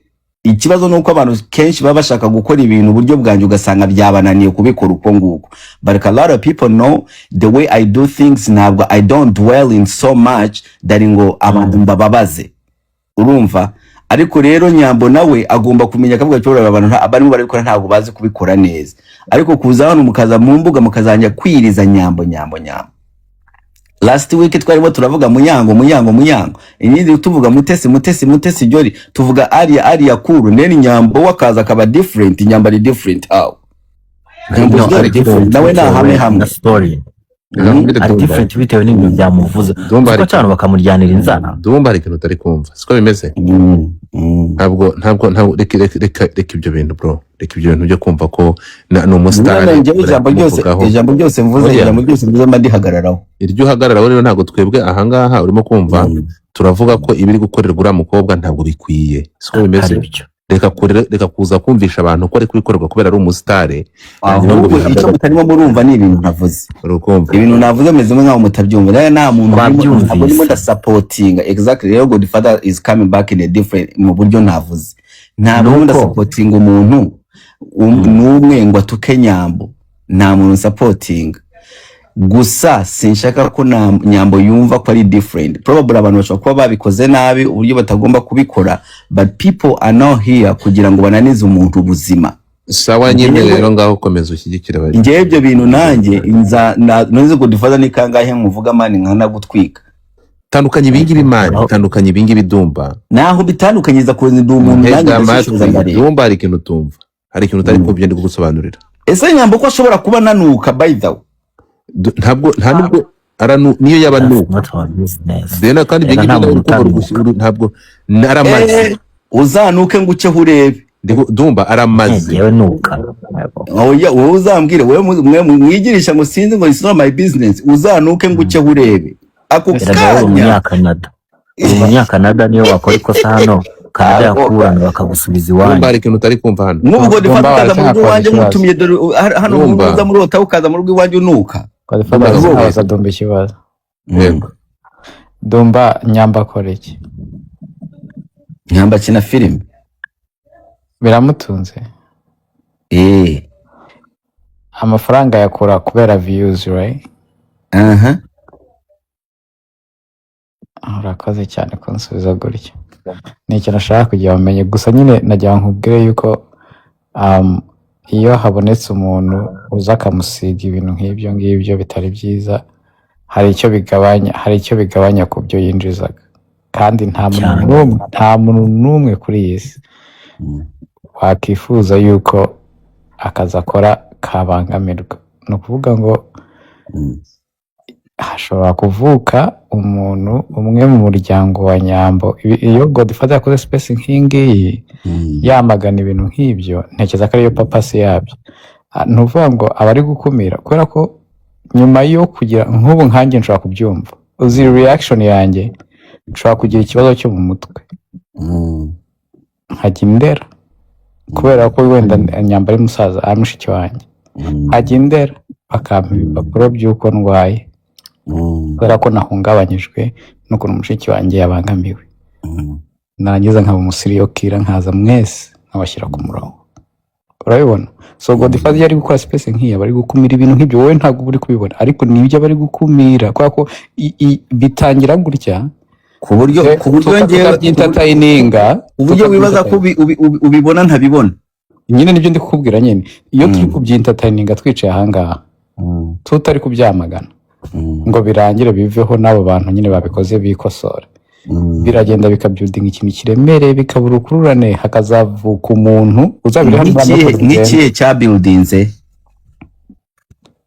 Ikibazo ni uko abantu kenshi baba bashaka gukora ibintu uburyo bwanjye, ugasanga byabananiye kubikora uko nguko. But a lot of people know the way I do things. Ntabwo, I don't dwell in so much that ngo abantu mbababaze, urumva? Ariko rero Nyambo nawe agomba kumenya akavuga ati abantu barimo barabikora ntabwo bazi kubikora neza. Ariko kuza hano mukaza mu mbuga mukazajya kwiriza Nyambo, Nyambo, Nyambo. Last week twarimo turavuga Munyango, Munyango, Munyango, iyindi tuvuga Mutesi, Mutesi, Mutesi Jolly, tuvuga Ariya, Ariya Kuru, then Nyambo we akaza akaba different. Nyambo ari different. How Nyambo
No,
is very
ari
different
different
nawe ni ahame
bitewe
hamwe
na story.
Reka nkubwire
Ari
Dumba.
different bitewe n'ibintu byamuvuze.
Dumba,
Uzi ko
hari
cyane bakamuryanira inzara.
Dumba, hari ikintu utari kumva, siko bimeze? Ntabwo reka ibyo bintu, bro, reka ibyo bintu byo kumva ko ni umusitari
None njyewe
bari
ijambo ryose
kumuvugaho.
Ijambo ryose mvuze,
Oya.
ijambo ryose mvuze mba ndihagararaho.
Iryo uhagararaho rero ntabwo twebwe ahangaha, urimo kumva? Turavuga ko ibiri gukorerwa uriya mukobwa ntabwo bikwiye, siko bimeze?
Atari byo.
Reka kurera, reka kuza kumvisha abantu ko ari kubikorerwa kubera ari umusitari, hanyuma ngo
Ahubwo icyo
bihabwe
mutarimo murumva ni ibintu navuze.
Urukumva.
Ibintu navuze meze nk'aho mutabyumva. Rero nta muntu urimo, ntabwo ndimo
Twabyumvise.
ndasupportinga. Exactly. Rero Godfather is coming back in a different, mu buryo navuze, ntabwo ndimo
Nuko
ndasupportinga umuntu n'umwe ngo atuke Nyambo. Nta muntu nsupportinga, gusa sinshaka ko na Nyambo yumva ko ari different. Probably abantu bashobora kuba babikoze nabi, uburyo batagomba kubikora, but people are not here kugira ngo bananize umuntu ubuzima.
Sawa nyine.
Njyewe
Rero ngaho komeza ushyigikire bari.
Njyewe ibyo bintu nanjye nza nzi Godfather ni kangahe muvuga man nkanagutwika.
Tandukanya ibingibi, man.
Aho-
Tandukanya ibingibi, Dumba.
Naho bitandukanyiriza kuza, ndi umuntu nanjye,
Ntega
ndashishoza,
amatwi.
ndareba.
Dumba, hari ikintu utumva, hari ikintu utari kumva, ndi kugusobanurira.
Ese Nyambo ko ashobora kuba nanuka, by the way?
Ntabwo, nta nubwo aranu, niyo yaba
That's
nuka.
not our business.
Dena kandi ibyo
Rega nta
ngibyo nawe
muntu
urukumva
utanuka.
ntabwo aramaze.
Uzanuke ngo uceho urebe.
Dumba, aramaze.
Njyewe nuka.
Oya, wowe uzambwire, wowe mwe mwigirisha ngo sinzi, ngo it's not my business. Uzanuke ngo uceho urebe ako
Erega wowe uri
kanya.
umunyakanada, uri umunyakanada, niyo wakora ikosa hano Kanada
Ako
yakuburana bakagusubiza
Dumba,
iwanyu.
hari ikintu utari kumva hano.
Nk'ubu
Dumba,
Godfather ukaza
waretse
mu rugo
nkakubaza
iwanjye
ikibazo.
nkutumiye, dore hano mu
Dumba.
rugo, uza muri hotel, ukaza mu rugo iwanjye unuka.
Godfather,
Dumba,
waretse
ndakubwira.
nkabaza Dumba ikibazo.
Yego.
Dumba, Nyamba akora iki?
Nyamba akina filime.
Biramutunze?
Eh.
Amafaranga yakura kubera views, right?
Aha.
Urakoze cyane kunsubiza gutya, ni ikintu ashaka kugira bamenye gusa. Nyine nagira ngo nkubwire yuko iyo habonetse umuntu uza akamusiga ibintu nk'ibyo ngibyo bitari byiza, hari icyo bigabanya ku byo yinjizaga, kandi nta muntu n'umwe, nta muntu n'umwe kuri iyi si wakifuza yuko akazi akora kabangamirwa. Ni ukuvuga ngo hashobora kuvuka umuntu umwe mu muryango wa Nyambo. Iyo Godfather yakoze space nk'iyi ngiyi yamagana ibintu nk'ibyo, ntekereza ko ariyo purpose yabyo. Ni ukuvuga ngo aba ari gukumira, kubera ko nyuma yo kugira nk'ubu nkanjye nshobora kubyumva, uzi reaction yanjye, nshobora kugira ikibazo cyo mu mutwe, nkajya indera kubera ko wenda Nyamba ari musaza, ari mushiki wanjye, nkajya indera bakampa ibipapuro by'uko ndwaye kubera ko nahungabanyijwe n'ukuntu mushiki wanjye yabangamiwe. Narangiza nkaba umu serial killer, nkaza mwese nkabashyira ku murongo, urabibona? So Godfather iyo ari gukora space nk'iyi aba ari gukumira ibintu nk'ibyo. Wowe ntabwo uba uri kubibona, ariko nibyo aba ari gukumira, kubera ko bitangira gutya
Ku buryo ku buryo ngewe
tukabyentertaininga.
ku buryo wibaza ko ubibona ntabibona.
Nyine nibyo ndi kukubwira nyine, iyo turi kubyentertaininga twicaye ahangaha tutari kubyamagana ngo birangire biveho, n'abo bantu nyine babikoze bikosora, biragenda bikabuildinga ikintu kiremereye, bikabura urukururane, hakazavuka umuntu uzabiri hano muri
Nk'ikihe?
Amerika bigenda.
Nk'ikihe cya buildinze?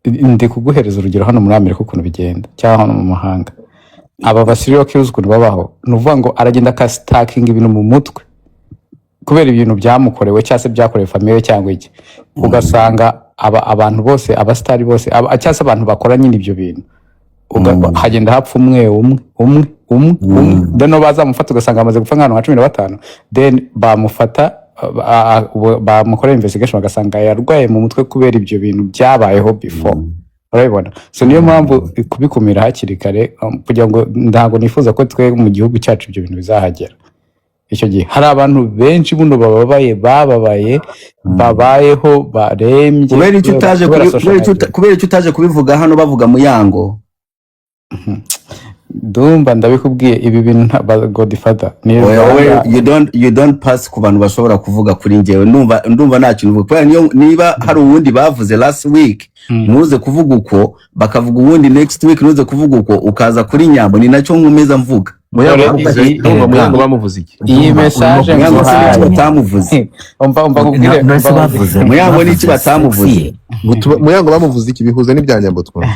Ndi kuguhereza urugero hano muri Amerika ukuntu bigenda, cyangwa hano mu mahanga, aba ba serial killers ukuntu babaho. Ni ukuvuga ngo aragenda akastackinga ibintu mu mutwe kubera ibintu byamukorewe cyangwa se byakorewe famille cyangwa iki, ugasanga aba abantu bose, abasitari bose, cyangwa se abantu bakora nyine ibyo bintu, hagenda hapfa umwe umwe umwe umwe umwe, then bazamufata ugasanga bamaze gupfa nk'abantu nka 15, then bamufata bamukorera investigation bagasanga yarwaye mu mutwe kubera ibyo bintu byabayeho before, urabibona? So niyo mpamvu kubikumira hakiri kare, kugira ngo, ntabwo nifuza ko twe mu gihugu cyacu ibyo bintu bizahagera. Icyo gihe hari abantu benshi buno bababaye, bababaye, babayeho barembye
Kubera icyo
kubera
utaje
kubera
kubera
social
icyo
media.
Kubera icyo utaje kubivuga hano bavuga Muyango?
Ndumva ndabikubwiye, ibi bintu Godfather ni
Oya, wowe you don't pass ku bantu bashobora kuvuga kuri njyewe. Ndumva nta kintu uvuga, kubera niyo niba hari uwundi bavuze last week, ntuze kuvuga uko, bakavuga uwundi next week, ntuze kuvuga uko, ukaza kuri Nyambo. Ni nacyo nkomeza mvuga.
Muyango
Dore
bamuvuze
iyi
ndumva
Erega
Muyango bamuvuze iki?
Iyi
Ndumva urimo
message
Muyango se n'iki
nguhaye.
batamuvuze?
Umva nkubwire,
None se
umva
bavuze
nkubwire.
Muyango n'iki
bavuze
batamuvuze?
sexy ye.
Muyango bamuvuze iki? Bihuze n'ibya Nyambo twumva.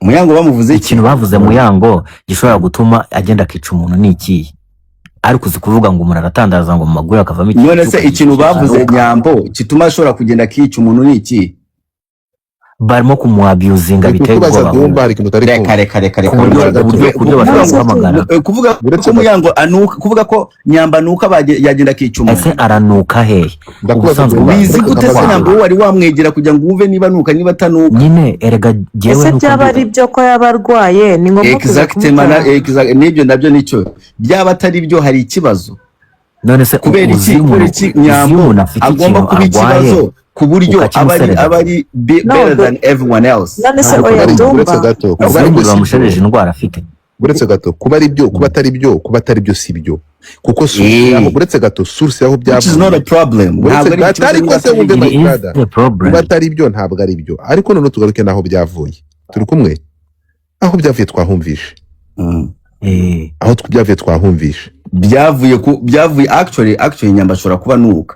Muyango bamuvuze iki?
Ikintu bavuze Muyango gishobora gutuma agenda akica umuntu ni ikihe? Ariko uzi kuvuga ngo umuntu aratandaza ngo mu maguru akavamo ikintu
None se
cy'uko
ikintu bavuze
kizanuka.
Nyambo gituma ashobora kugenda akica umuntu ni iki?
Barimo kumuabusinga
Ndi
biteye
kukubaza
ubwoba.
Dumba, hari ikintu utari
Reka
kumva.
reka reka reka.
Ku buryo
Uretse
ku buryo
gato.
ku buryo
Kuvuga
bashobora
ngo
guhamagara.
Kuvuga
Uretse
ko
gato.
Muyango anuka, kuvuga ko Nyamba anuka, yagenda akica
Ese
umuntu.
aranuka hehe?
Ndakubaza
Ubusanzwe
Dumba,
Wizi
uretse
gute se
nkabaza.
Nyambo, wowe wari wamwegera kugira ngo wumve niba anuka, niba atanuka?
Nyine erega jyewe
Ese
nuko
byaba
ndi
ari byo ko yaba arwaye, ni ngombwa kuza
Exactement.
kumutera?
N'ibyo nabyo nicyo byaba atari byo, hari ikibazo.
None se
Kubera
uzi
iki, kubera
umuntu
iki
uzi iyo
Nyambo
umuntu afite
agomba
ikintu
kuba
arwaye
ikibazo ku buryo aba ari
ukakimuserereza?
aba ari
No,
better than everyone else?
none se
Kuba
oya
ari
Dumba.
uretse gato,
Uzi
kuba
iyo
ari byo
umuntu
si byo.
bamushereje indwara afite.
Uretse gato, kuba ari byo, kuba atari byo, kuba atari byo si byo, kuko source yaho, uretse gato, source yaho
Which is not a
byavuye
problem.
Uretse
Ntabwo ari
gato,
ikibazo
ariko
niba
se
atari
wumve,
byo.
my
It is
brother,
the problem.
Kuba atari byo ntabwo ari byo, ariko noneho tugaruke n'aho byavuye. Turi kumwe? Aho byavuye twahumvishe. Aho byavuye twahumvishe.
Byavuye ku byavuye, actually Nyamba ashobora kuba nuka.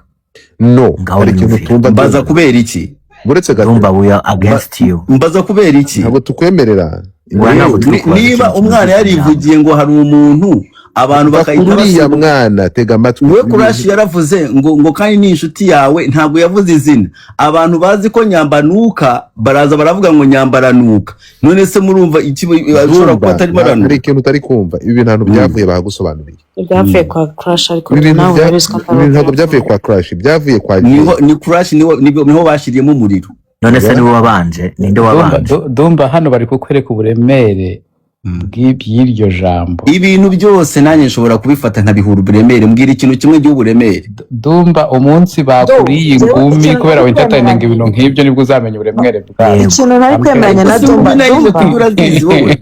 No,
Ngaho
hari ikintu
nyumvira.
tumva.
Mbaza
Dumba.
kubera iki?
Uretse gato.
Dumba, we are against you.
Mbaza kubera iki?
Ntabwo tukwemerera.
Oya, ntabwo turi kubaza
Niba
ikintu
umwana
kimwe.
yarivugiye ngo hari umuntu, abantu
Va
bakahita
kuri uriya
basimbuka.
mwana, tega amatwi.
We Kurashi yaravuze ngo kandi ni inshuti yawe, ntabwo yavuze izina. Abantu bazi ko Nyambanuka baraza baravuga ngo Nyambaranuka. None se murumva iki ashobora kuba
Dumba,
atarimo
hari
aranuka?
ikintu utari kumva. Ibi bintu ahantu byavuye bahagusobanuriye.
Byavuye kwa Crash, ariko
Ibi bintu
nawe urabizi ko
ibi bintu ntabwo byavuye kwa Crash, byavuye kwa Jay.
Niho ni Crash, niho bashyiriyemo umuriro.
None se niwe wabanje? Ninde
Dumba,
wabanje?
Dumba, hano bari kukwereka uburemere bw'iryo jambo.
Ibintu byose nanjye nshobora kubifata nkabihura uburemere. Mbwira ikintu kimwe giha uburemere.
Dumba, umunsi bakuriye
Njyewe
ingumi
ikintu
kubera
ntari
wentertaininga
kwemeranya
ibintu nk'ibyo, nibwo uzamenya uburemere bwabyo.
Ikintu ntari kwemeranya na
Ese
Dumba,
ingumi nayo izo
Dumba,
tuba urazizi wowe?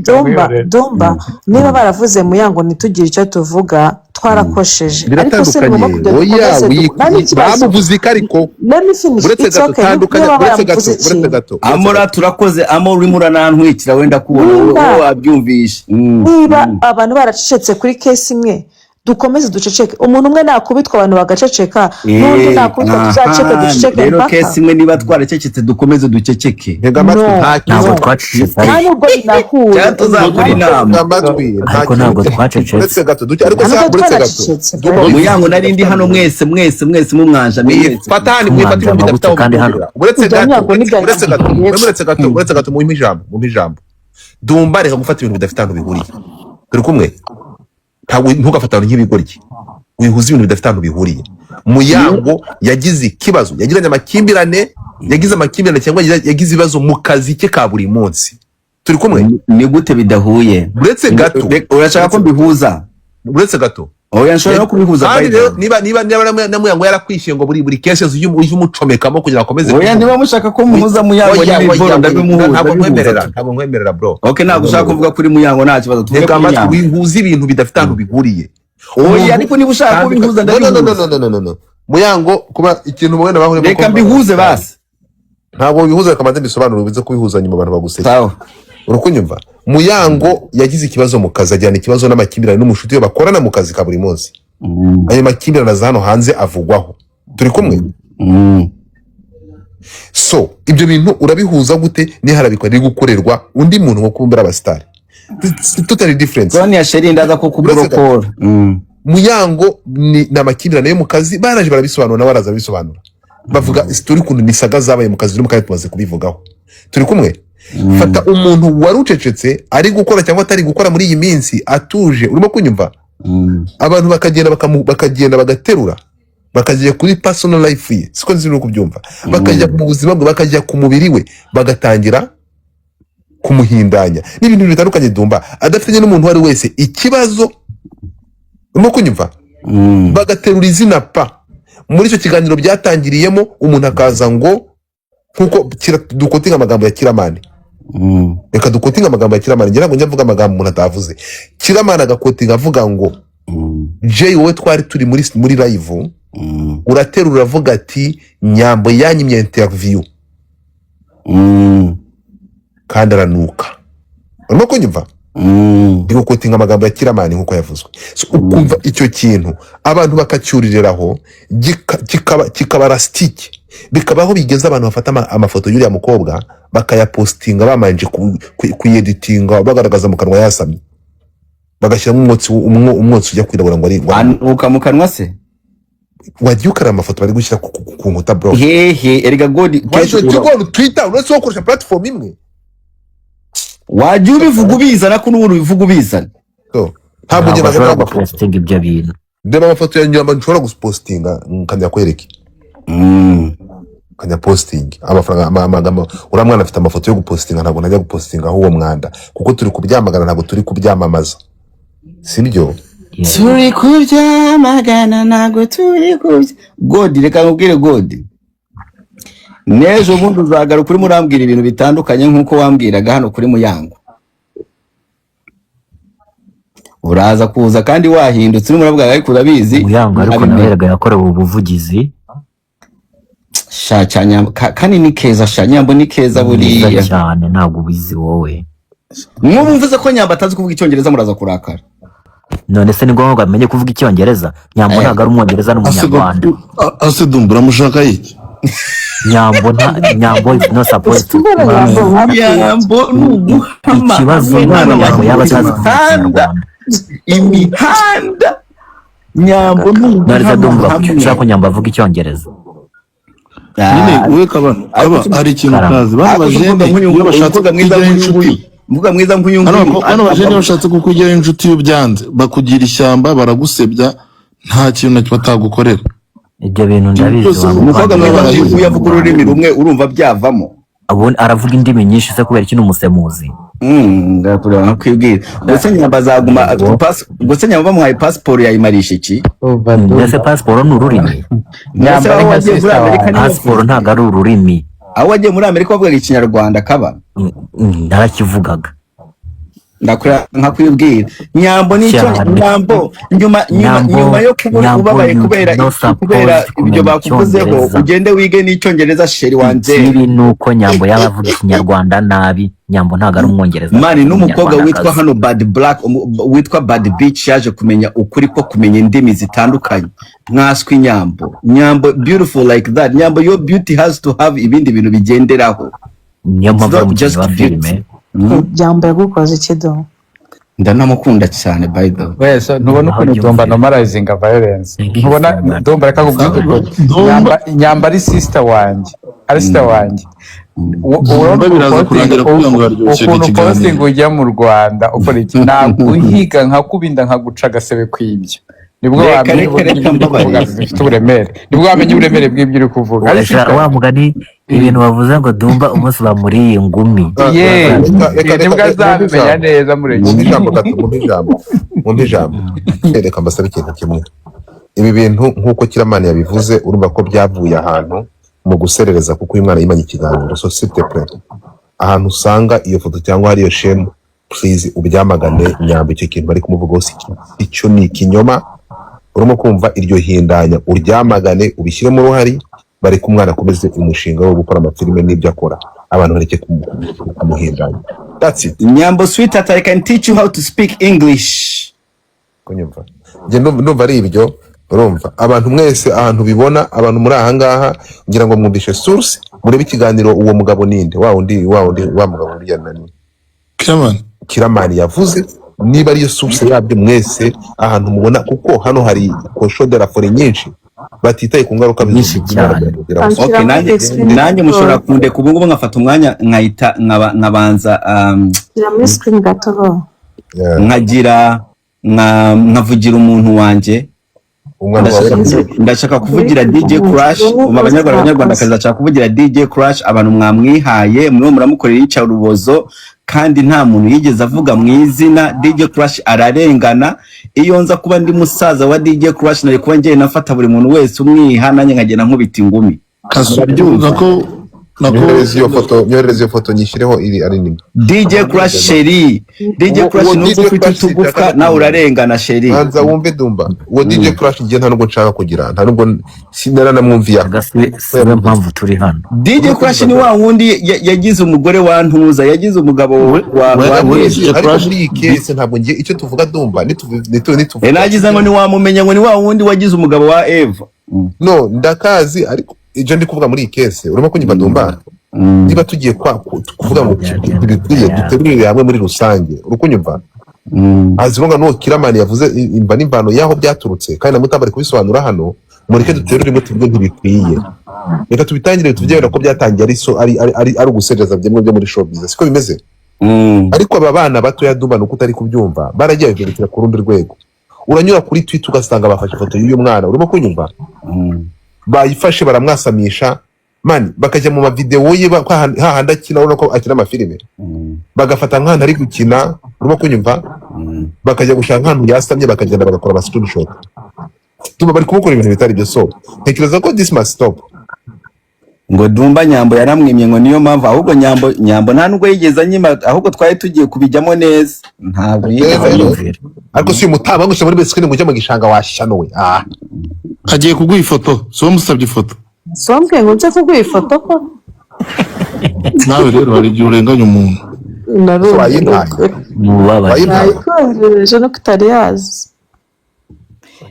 Dumba, Dumba, niba baravuze Muyango ntitugire icyo tuvuga, twarakosheje, ariko se ni ngombwa
Biratandukanye.
kugira
Oya.
dukomeze nta n'ikibazo.
Bamuvuze iki ariko?
Let me finish.
Uretse
It's
gato.
okay.
Tandukanya.
Niba
Uretse gato.
baramuvuze
Uretse
ikintu
gato, uretse
Amora
gato.
turakoze. Amora, urimo uranantwikira, wenda kubona wowe.
Niba
Wowe wabyumvishe.
Niba abantu baracecetse kuri case imwe, dukomeze duceceke. Umuntu umwe nakubitwa abantu bagaceceka, n'undi nakubitwa tuzaceceke, duceceke
Rero
mpaka.
Case imwe niba twaracecetse, dukomeze duceceke.
Ntega amatwi.
No.
Nta
Ntabwo
No.
twacecetse,
Nta
ariko
nubwo binahuye.
Cyangwa tuzakora inama.
Ntega amatwi, nta
Ariko
kintu.
ntabwo twacecetse.
Uretse gato duke, ariko
Nta
se
nubwo
uretse gato.
twaracecetse.
Dumba,
Muyango, nari ndi hano, mwese mwese mwese mumwanja mwese.
Mwifata hano, mwifata ibintu
Tumwanjama
bidafite
gute
aho
kandi hano?
bihurira. Uretse
Ibyo
gato.
ntabwo nibyo.
Uretse gato, uretse gato, uretse gato, mumpe ijambo, mumpe ijambo. Dumba, reka gufata ibintu bidafite ahantu bihuriye. Turi kumwe? Ntabwo ntugafate abantu nk'ibigoryi, wihuza ibintu bidafite ahantu bihuriye. Muyango yagize ikibazo, yagiranye amakimbirane, yagize amakimbirane cyangwa yagize ibibazo mu kazi ke ka buri munsi. Turi kumwe?
Ni gute bidahuye?
Uretse gato.
Urashaka ko mbihuza?
Uretse gato.
Oya, nshobora no kubihuza.
Kandi
By the
rero
way.
niba na Muyango yarakwishyuye ngo buri case ujye umucomekamo kugira ngo akomeze
Oya,
kuvuga.
niba mushaka ko muhuza Muyango
Oya,
nyine
oya,
boro, ndabimuhuza.
ntabwo
Ndabihuza.
nkwemerera, ntabwo nkwemerera, bro.
Okay, ntabwo ushaka kuvuga kuri Muyango, nta kibazo, tuvuge
Tega
kuri
amatwi.
Nyambo.
Wihuza ibintu bidafite ahantu bihuriye.
Oya, ariko niba ushaka kubihuza,
No, no, no,
ndabihuza.
no, no, no, no, no. Muyango kuba ikintu mubona bahuriyemo
Reka
ko
mbihuze basi.
Ntabwo bihuza, reka mbanze mbisobanure, ubize kubihuza nyuma abantu baguseka.
Sawa.
Urakunyumva? Muyango yagize ikibazo mu kazi, agirana ikibazo n'amakimbirane n'umushuti we bakorana mu kazi ka buri munsi. Ayo makimbirane aza hano hanze avugwaho. Turi kumwe? So ibyo bintu urabihuza gute n'iharabikwa riri gukorerwa undi muntu nko kubumbira abasitari? Totally difference.
Sonia Sheri, ndaza ko kuburokora.
Muyango ni amakimbirane yo mu kazi, baraje barabisobanura, nawe araza arabisobanura, bavuga story ukuntu ni saga zabaye mu kazi, no mu kazi tumaze kubivugaho. Turi kumwe? Fata umuntu wari ucecetse, ari gukora cyangwa atari gukora muri iyi minsi, atuje, urimo kunyumva? Abantu bakagenda bakagenda bagaterura, bakajya kuri personal life ye, siko nzi no kubyumva, bakajya mu buzima bwe, bakajya ku mubiri we, bagatangira kumuhindanya n'ibintu bitandukanye. Dumba, adafitanye n'umuntu uwo ari we wese ikibazo, urimo kunyumva? Bagaterura izina pa muri icyo kiganiro byatangiriyemo, umuntu akaza ngo nkuko duquotinga amagambo ya Kiramani. Reka duquotinga amagambo ya Kiramani, ngira ngo njya mvuga amagambo umuntu atavuze. Kiramani agaquotinga avuga ngo: "Jay, wowe twari turi muri live, uraterura uravuga ati Nyambo yanyimye interview kandi aranuka." Urimo kunyumva? Ndi guquotinga amagambo ya Kiramani nk'uko yavuzwe. So, ukumva icyo kintu abantu bakacyuririraho, kikaba rasitike, bikaba aho bigeze abantu bafata amafoto y'uriya mukobwa bakayapostinga bamanje kuyeditinga, bagaragaza mu kanwa yasamye, bagashyiramo umwotsi, umwotsi ujya kwirabura ngo ari
Anuka mu kanwa se?
Wagiye ukareba amafoto bari gushyira ku nkuta, bro?
Hehe, erega God kenshi.
Wajya go on Twitter, uretse wo gukoresha platform imwe.
Wajya ubivuga ubizana, ko n'ubundi ubivuga ubizana.
So, ntabwo njye
Ntabwo ashobora
ntabwo amafoto.
gupostinga ibyo bintu.
Ndeba amafoto ya nyuma nshobora gupostinga, nkajya kwereka, nkajya posting amafaranga amagambo. Uriya mwana afite amafoto yo gupostinga, ntabwo najya gupostinga aho uwo mwanda, kuko turi kubyamagana, ntabwo turi kubyamamaza, sibyo?
Yeah.
Turi kubyamagana, ntabwo turi kubya. God, reka nkubwire, God, n'ejo bundi uzagaruka urimo urambwira ibintu bitandukanye nk'uko wambwiraga hano kuri Muyango. Uraza kuza kandi wahindutse, urimo uravuga, ariko urabizi.
Muyango ariko nawe
Nkabimenye.
erega yakorewe ubuvugizi.
Sha cya Nyambo kandi ni keza, sha Nyambo ni keza.
Ni mwiza
Buriya
cyane, ntabwo ubizi wowe.
Nk'ubu mvuze ko Nyambo atazi kuvuga Icyongereza, muraza kurakara.
None se ni ngombwa ngo amenye kuvuga Icyongereza? Nyambo ntabwo ari Umwongereza, ni Umunyarwanda.
Ase Dumba, uramushaka iki?
Nyambo nta, Nyambo is not supposed to.
Kubera Nyambo mwapfuye.
Nyambo ni uguhama.
Ikibazo ni uko
Umwana
Nyambo yaba atazi kuvuga
imihanda
Ikinyarwanda.
Imihanda, Nyambo ni
None se
uguhama
Dumba, kuki
hamwe.
ushaka ko Nyambo avuga Icyongereza?
Nyine we kaba
Ariko
kaba hari ikintu
Karama.
utazi, bano
Ariko se
bajene
umukobwa nk'uyu
iyo bashatse
umukobwa mwiza
kukugiraho
nk'uyu
inshuti
nguyu, umukobwa mwiza nk'uyu
hano
nguyu
bano bajene iyo bashatse kukugiraho inshuti, iyo ubyanze bakugira ishyamba, baragusebya, nta kintu na kimwe batagukorera.
Ibyo bintu ndabizi.
Byose
Wa
umukobwa
muvandimwe.
mwiza nk'uyu
Barahize.
nguyu avuga ururimi rumwe, urumva byavamo?
Ubundi aravuga indimi nyinshi se kubera iki? Ni umusemuzi.
Ndakureba nkakwibwira. Gusa Nyamba azaguma
Yego.
gusa Nyamba bamuhaye pasiporo yayimarisha iki?
Umva
Mbese
Dumba.
pasiporo ni ururimi?
Mbese
Nyamba
aho
ari nka
wagiye muri
sister
Amerika
wanjye.
niyo
Pasiporo ntabwo ari ururimi.
Aho wagiye muri Amerika wavugaga Ikinyarwanda kaba?
Narakivugaga.
Ndakureba nkakwibwira, Nyambo nicyo
Cyane.
Nyambo nyuma
Nyambo
nyuma yo kuba
Nyambo,
ubabaye
you
kubera
no
kubera
supposed
ibyo
kumenya
bakuvuzeho,
Icyongereza.
ugende wige n'Icyongereza, chéri wanjye.
Ikibi ni uko Nyambo yaba avuga Ikinyarwanda nabi. Nyambo ntabwo ari Umwongereza,
Man,
ni
n'umukobwa witwa
Umunyarwandakazi.
hano Bad Black, witwa Bad Bitch, yaje kumenya ukuri ko kumenya indimi zitandukanye. Mwaswi Nyambo, Nyambo beautiful like that, Nyambo, your beauty has to have ibindi bintu bigenderaho.
Niyo
It's
mpamvu ari
not
umukinnyi
just
wa
beauty.
filime.
Byambo yagukoze iki do?
Ndanamukunda cyane, by the way.
Wese ntubona
Naho
ukuntu Dumba
byumvira.
normalizinga violence?
Thank you
Ntubona
so much.
Dumba? Reka nkubwire ukuri.
Dumba.
Nyamba, Nyamba ari sister wanjye, ari sister wanjye. Urabona
Dumba
ukuntu
biraza
posting
kurangira kugira ngo haryoshye
ukuntu
ikiganiro.
posting ujya mu Rwanda ukora iki, naguhiga nkakubinda nkaguca agasebe kw'ibyo, nibwo
Reka
wamenya
reka
uburyo
reka
ibyo uri kuvuga
mbabarira.
bifite uburemere, nibwo wamenya uburemere bw'ibyo uri kuvuga, ari
Sha,
sister.
Wa mugani, ibintu bavuze ngo Dumba umunsi bamuriye ingumi.
Ye.
Reka reka
Nibwo
reka mumpe
azabimenya
ijambo.
neza mureke.
Mumpe ijambo gato, mumpe ijambo, mumpe ijambo. Reka mbasabe ikintu kimwe. Ibi bintu nk'uko Kiramani yabivuze, urumva ko byavuye ahantu mu guserereza, kuko uyu mwana yimanye ikiganiro. So s'il te plaît, ahantu usanga iyo foto cyangwa hari iyo shame, please ubyamagane. Nyambo, icyo kintu bari kumuvugaho si icyo, ni ikinyoma. Urimo kumva iryo hindanya, uryamagane, ubishyiremo uruhari, bareke umwana akomeze umushinga wo gukora amafilime n'ibyo akora, abantu bareke kumuhindanya. That's it.
Nyambo sweetheart, I can teach you how to speak English.
Kunyumva, njye ndumva ari ibyo. Urumva, abantu mwese ahantu bibona, abantu muri aha ngaha, ngira ngo mwumvishe source, murebe ikiganiro uwo mugabo ninde, wa wundi, wa wundi, wa mugabo uriya nani?
Kiramani.
Kiramani yavuze, niba ariyo source yabyo, mwese ahantu mubona, kuko hano hari cochon de la forêt nyinshi batitaye ku ngaruka
Nyinshi cyane.
bizogeraho.
Okay.
Anshyira muri
Nanjye
screen.
nanjye mushobora kundeka ubu ngubu nkafata umwanya nkahita nkabanza
Shyira muri screen gato bo.
Nkagira nkavugira umuntu wanjye.
Umwana wawe.
Ndashaka kuvugira DJ Crash. Ubu Abanyarwanda, Abanyarwandakazi bashaka kuvugira DJ Crash. Abantu mwamwihaye, muriho muramukorera iyicarubozo kandi nta muntu yigeze avuga mu izina. DJ Crash ararengana. Iyo nza kuba ndi musaza wa DJ Crash, nari kuba ngenda nafata buri muntu wese umwiha, nanjye nkagenda nkubita ingumi.
Kasu.
Murabyumva?
Nako
Nyoherereze iyo foto, nyoherereze iyo foto nyishyireho, iri ari nini.
DJ Crash chéri, DJ Crash,
Uwo
nubwo
DJ
ufite
Crash
utugufwa
sinshaka
nawe urarengana, chéri.
Banza wumve Dumba, uwo DJ Crash njye nta nubwo nshaka kugira, nta nubwo sinaranamwumviye.
Siwe mpamvu turi hano.
DJ Crash ni wa wundi yagize umugore wa Ntuza, yagize umugabo wa
DJ
Ariko
Crash
muri iyi case ntabwo ngiye icyo tuvuga, Dumba, nituvuga
Nagize ngo ntiwamumenya, ngo ni wa wundi wagize umugabo wa Eva.
No, ndakazi, ariko ibyo ndi kuvuga muri iyi case, urimo kunyumva Dumba? Niba tugiye kuvuga ngo ntibikwiye, dutegurire hamwe muri rusange, uri kunyumva? Azirunga n'uwo Kiramani yavuze imva n'imvano y'aho byaturutse, kandi na Mutamba ari kubisobanura hano. Mureke dutere rimwe tuvuge ntibikwiye. Reka tubitangire tubyemera ko byatangiye ari so ari ugusereza bimwe byo muri showbiz, siko bimeze? Ariko aba bana batoya, Dumba, nuko utari kubyumva, baragiye babigerekera ku rundi rwego. Uranyura kuri Twitter ugasanga bafashe ifoto y'uyu mwana, urimo kunyumva? Bayifashe baramwasamisha, man, bakajya mu mavidewo ye, hahandi akina, urabona ko akina amafilime, bagafata nk'ahantu ari gukina, urimo kunyumva? Bakajya gushaka nk'ahantu yasamye, bakagenda bagakora ama screenshot. Dumba, bari kumukora ibintu bitari byo, so ntekereza ko this must stop.
Ngo Dumba Nyambo yaramwimye, ngo niyo mpamvu. Ahubwo Nyambo nta nubwo yigeze anyima, ahubwo twari tugiye kubijyamo neza, ntabwo yigeze
Neza.
anyumvira.
Ariko si uyu mutama ngushyira muri best ngo ujye mu gishanga washyano we, ah!
Agiye kuguha ifoto, si wowe musabye ifoto?
Sombwe ngo nze kuguha ifoto ko
Nawe rero hari igihe urenganya umuntu.
Narumva.
Wayimpaye?
Mubabare.
Wayimpaye?
Nayikoherereje no kutari yazi.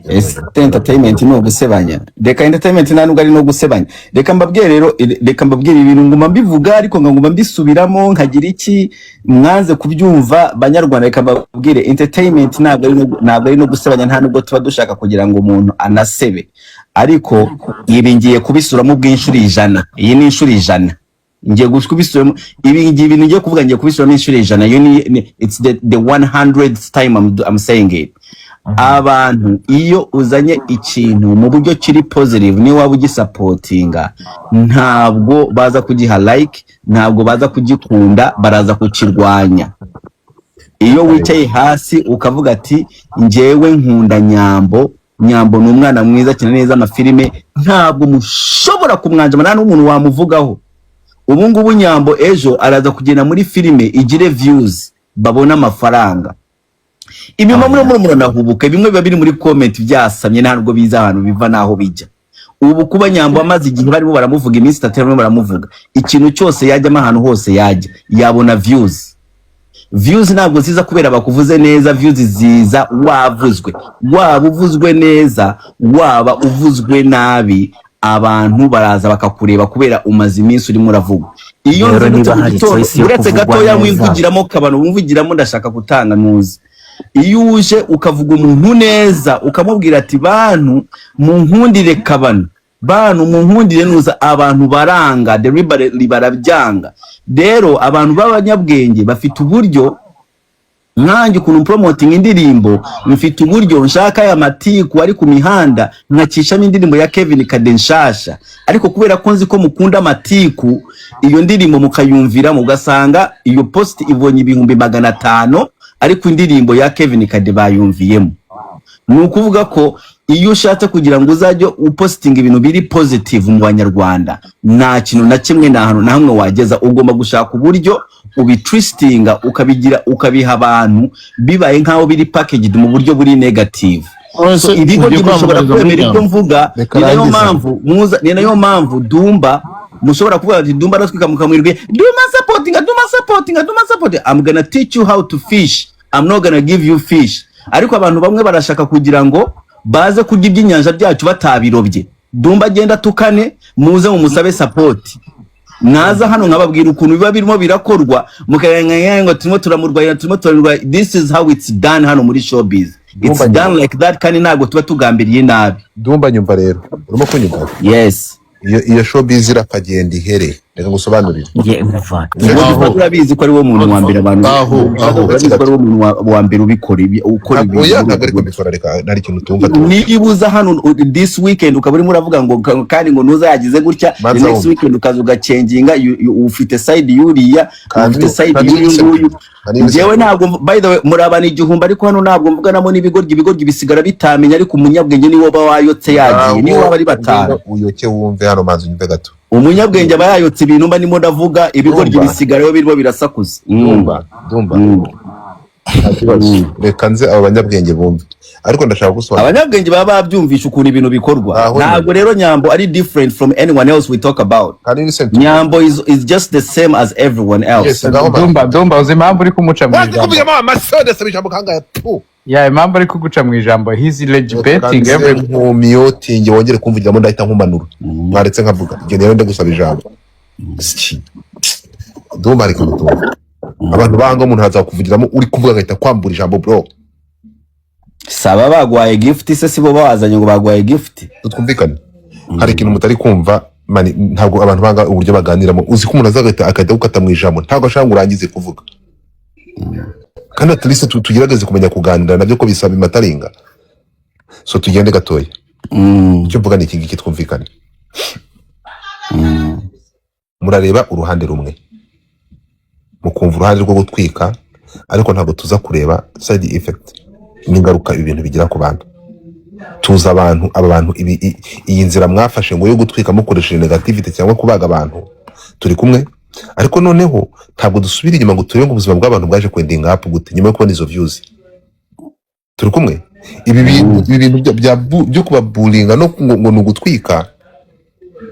Ese entertainment ni ugusebanya? Reka, entertainment nta nubwo ari no gusebanya. Reka mbabwire rero, reka mbabwire ibintu nguma mbivuga, ariko nguma mbisubiramo nkagira iki, mwanze kubyumva. Banyarwanda, reka mbabwire, entertainment ntabwo ari no gusebanya, nta nubwo tuba dushaka kugira ngo umuntu anasebe. Ariko ibi ngiye kubisubiramo ubw'inshuro 100, iyi ni inshuro 100 ngiye kubisubiramo ibi. Ngiye, ibintu ngiye kuvuga ngiye kubisubiramo inshuro 100. Iyo ni it's the 100th time I'm saying it. Abantu, iyo uzanye ikintu mu buryo kiri positive, niyo waba ugisupportinga, ntabwo baza kugiha like, ntabwo baza kugikunda, baraza kukirwanya. Iyo wicaye hasi ukavuga ati: "Njyewe nkunda Nyambo, Nyambo ni umwana mwiza, akina neza amafilime," ntabwo mushobora kumwanjama, nta n'umuntu wamuvugaho. Ubu ngubu Nyambo ejo araza kugenda muri filime igire views, babone amafaranga. Inyuma muri muranahubuka. Bimwe biba biri muri comment byasamye, ntabwo biza ahantu biva n'aho bijya. Ubu kuba Nyambo amaze igihe barimo baramuvuga, iminsi 3 barimo baramuvuga, ikintu cyose yajyamo, ahantu hose yajya, yabona views. Views ntabwo ziza kubera bakuvuze neza, views ziza wavuzwe. Waba uvuzwe neza, waba uvuzwe nabi, abantu baraza bakakureba kubera umaze iminsi urimo uravugwa. Iyo
Rero
nzindutse
niba
mu
hari
gitondo,
choice yo
uretse
kuvugwa
gatoya,
neza.
wimvugiramo kabano, wumvugiramo, ndashaka gutanga nuzi. Iyo uje ukavuga umuntu neza, ukamubwira ati: "Bantu munkundire kabano, bantu munkundire nuza," abantu baranga, deliberately barabyanga. Rero abantu b'abanyabwenge bafite uburyo, nkanjye ukuntu promoting indirimbo, mfite uburyo nshaka aya matiku ari ku mihanda nkacishamo indirimbo ya Kevin Kade nshasha, ariko kubera ko nzi ko mukunda amatiku, iyo ndirimbo mukayumviramo, ugasanga iyo post ibonye 500,000, ariko indirimbo ya Kevin Kade bayumviyemo. Ni ukuvuga ko iyo ushatse kugira ngo uzajye upostinga ibintu biri positive mu Banyarwanda, nta kintu na kimwe, nta hantu na hamwe wageza. Ugomba gushaka uburyo ubitwistinga, ukabigira, ukabiha abantu bibaye nk'aho biri packaged mu buryo buri negative. So
Ese
ibigo
ugiye
bishobora
kwamamariza muri
kwemera ibyo
Nyambo?
mvuga.
Reka
Ni nayo
arangize.
mpamvu muza, ni nayo mpamvu Dumba mushobora kuvuga ati: "Dumba aratwika," mukamwirwe: "Dumba supporting, Dumba supporting, Dumba supporting." I'm gonna teach you how to fish, I'm not gonna give you fish. Ariko abantu bamwe barashaka kugira ngo baze kurya iby'inyanja byacu batabirobye. Dumba agenda tukane, muze mumusabe support. Mwaza hano nkababwira ukuntu biba birimo birakorwa, mukarenga ngo turimo turamurwanya, turimo turamurwanya. This is how it's done hano muri showbiz, it's
Dumba,
done like that, kandi ntabwo tuba tugambiriye nabi.
Dumba, nyumva rero, urimo kunyumva?
Yes.
Iyo showbiz irakagenda ihere, reka ngusobanurire.
Ye umva.
Ubwo
Aho.
urabizi ko ari wo muntu wa mbere abantu
Aho.
urabizi ko ari wo muntu wa mbere ubikora ukora
Ntabwo, oya,
ibintu
ntabwo ariko mbikora. Reka, nari ikintu utumva tu.
Niba uza hano this weekend ukaba urimo uravuga ngo kandi ngo nuza yagize gutya, the
Manza
next
wumve.
weekend ukaza ugachanginga, ufite side yuriya, ufite side y'uyu nguyu. Njyewe ntabwo, by the way, muri abantu 1000, ariko hano ntabwo mvuganamo n'ibigoryi. Ibigoryi bisigara bitamenya, ariko umunyabwenge niwo aba wayotse yagiye, niyo waba ari batanu.
Uyoke wumve hano, manza unyumve gato.
Umunyabwenge aba yayotse ibintu mba ndimo ndavuga, ibigoryi
Ndumva.
bisigarayo birimo birasakuza.
Ndumva, ndumva. Nta kibazo, reka nze abo banyabwenge bumve, ariko ndashaka gusobanura.
Abanyabwenge baba babyumvisha ukuntu ibintu bikorwa.
Aho
Ntabwo rero Nyambo ari different from anyone else we talk about.
Can you listen to me?
Nyambo is just the same as everyone else.
Yes, ngaho.
Dumba, Dumba, uzi impamvu uri kumuca mu
Wazi
ijambo?
kuvugamo amasode, saba ijambo kangahe pu?
Ya, impamvu ari kuguca mu ijambo, he's debating every
Nkumyotinge, wongere kumvugiramo ndahita nkumanura. Mwaretse nkavuga ibyo rero, ndagusaba ijambo. Siki. Ndumva ariko mutumva abantu banga umuntu haza kuvugiramo, uri kuvuga agahita kwambura ijambo, bro.
Saba bagwaye gift se, sibo bazanye ngo bagwaye gift?
Twumvikane, hari ikintu mutari kumva, man. Ntabwo abantu banga uburyo baganiramo. Uzi ko umuntu aza agahita agukata mu ijambo, ntabwo ashaka ngo urangize kuvuga. Kandi at least tugerageze kumenya kuganira, nabyo ko bisaba imataringa. So tugende gatoya. Icyo mvuga ni iki ngiki, twumvikane. Murareba uruhande rumwe, mukumva uruhande rwo gutwika, ariko ntabwo tuza kureba side effect n'ingaruka ibi bintu bigira ku bantu. Tuzi abantu, aba bantu, iyi nzira mwafashe ngo yo gutwika mukoresheje negativity cyangwa kubaga abantu, turi kumwe. Ariko noneho ntabwo dusubira inyuma ngo turebe ngo ubuzima bw'abantu bwaje kwendinga up gute nyuma yo kubona izo views. Turi kumwe? Ibi bintu byo kubaburinga no ngo ni ugutwika,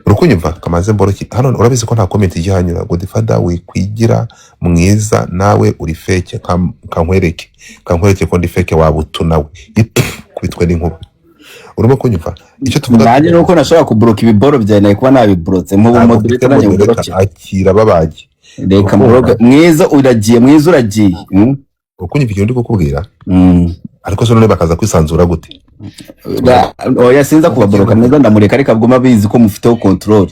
uri kunyumva? Kamaze mboroki hano, urabizi ko nta comment ijya ihanyura. Godfather, wikwigira mwiza, nawe uri fake. Kankwereke ko ndi fake. Waba utu nawe kubitwe n'inkuba. Urimo kunyumva icyo tuvuga?
Nanjye nuko nashobora kuburoka ibiboro byawe, nari kuba nabiburotse nk'ubu.
Ntabwo
Moderator,
mfite
nanjye
moderator.
mburoke.
Akira babagi.
Reka.
Urukumva?
Mburoke. Mwiza uragiye, mwiza uragiye.
Ukunyumva ikintu ndi kukubwira?
Mm.
Ariko se none bakaza kwisanzura gute?
Oya, sinza kubaboroka. Mwiza ndamureka, ariko aguma abizi ko mufiteho control.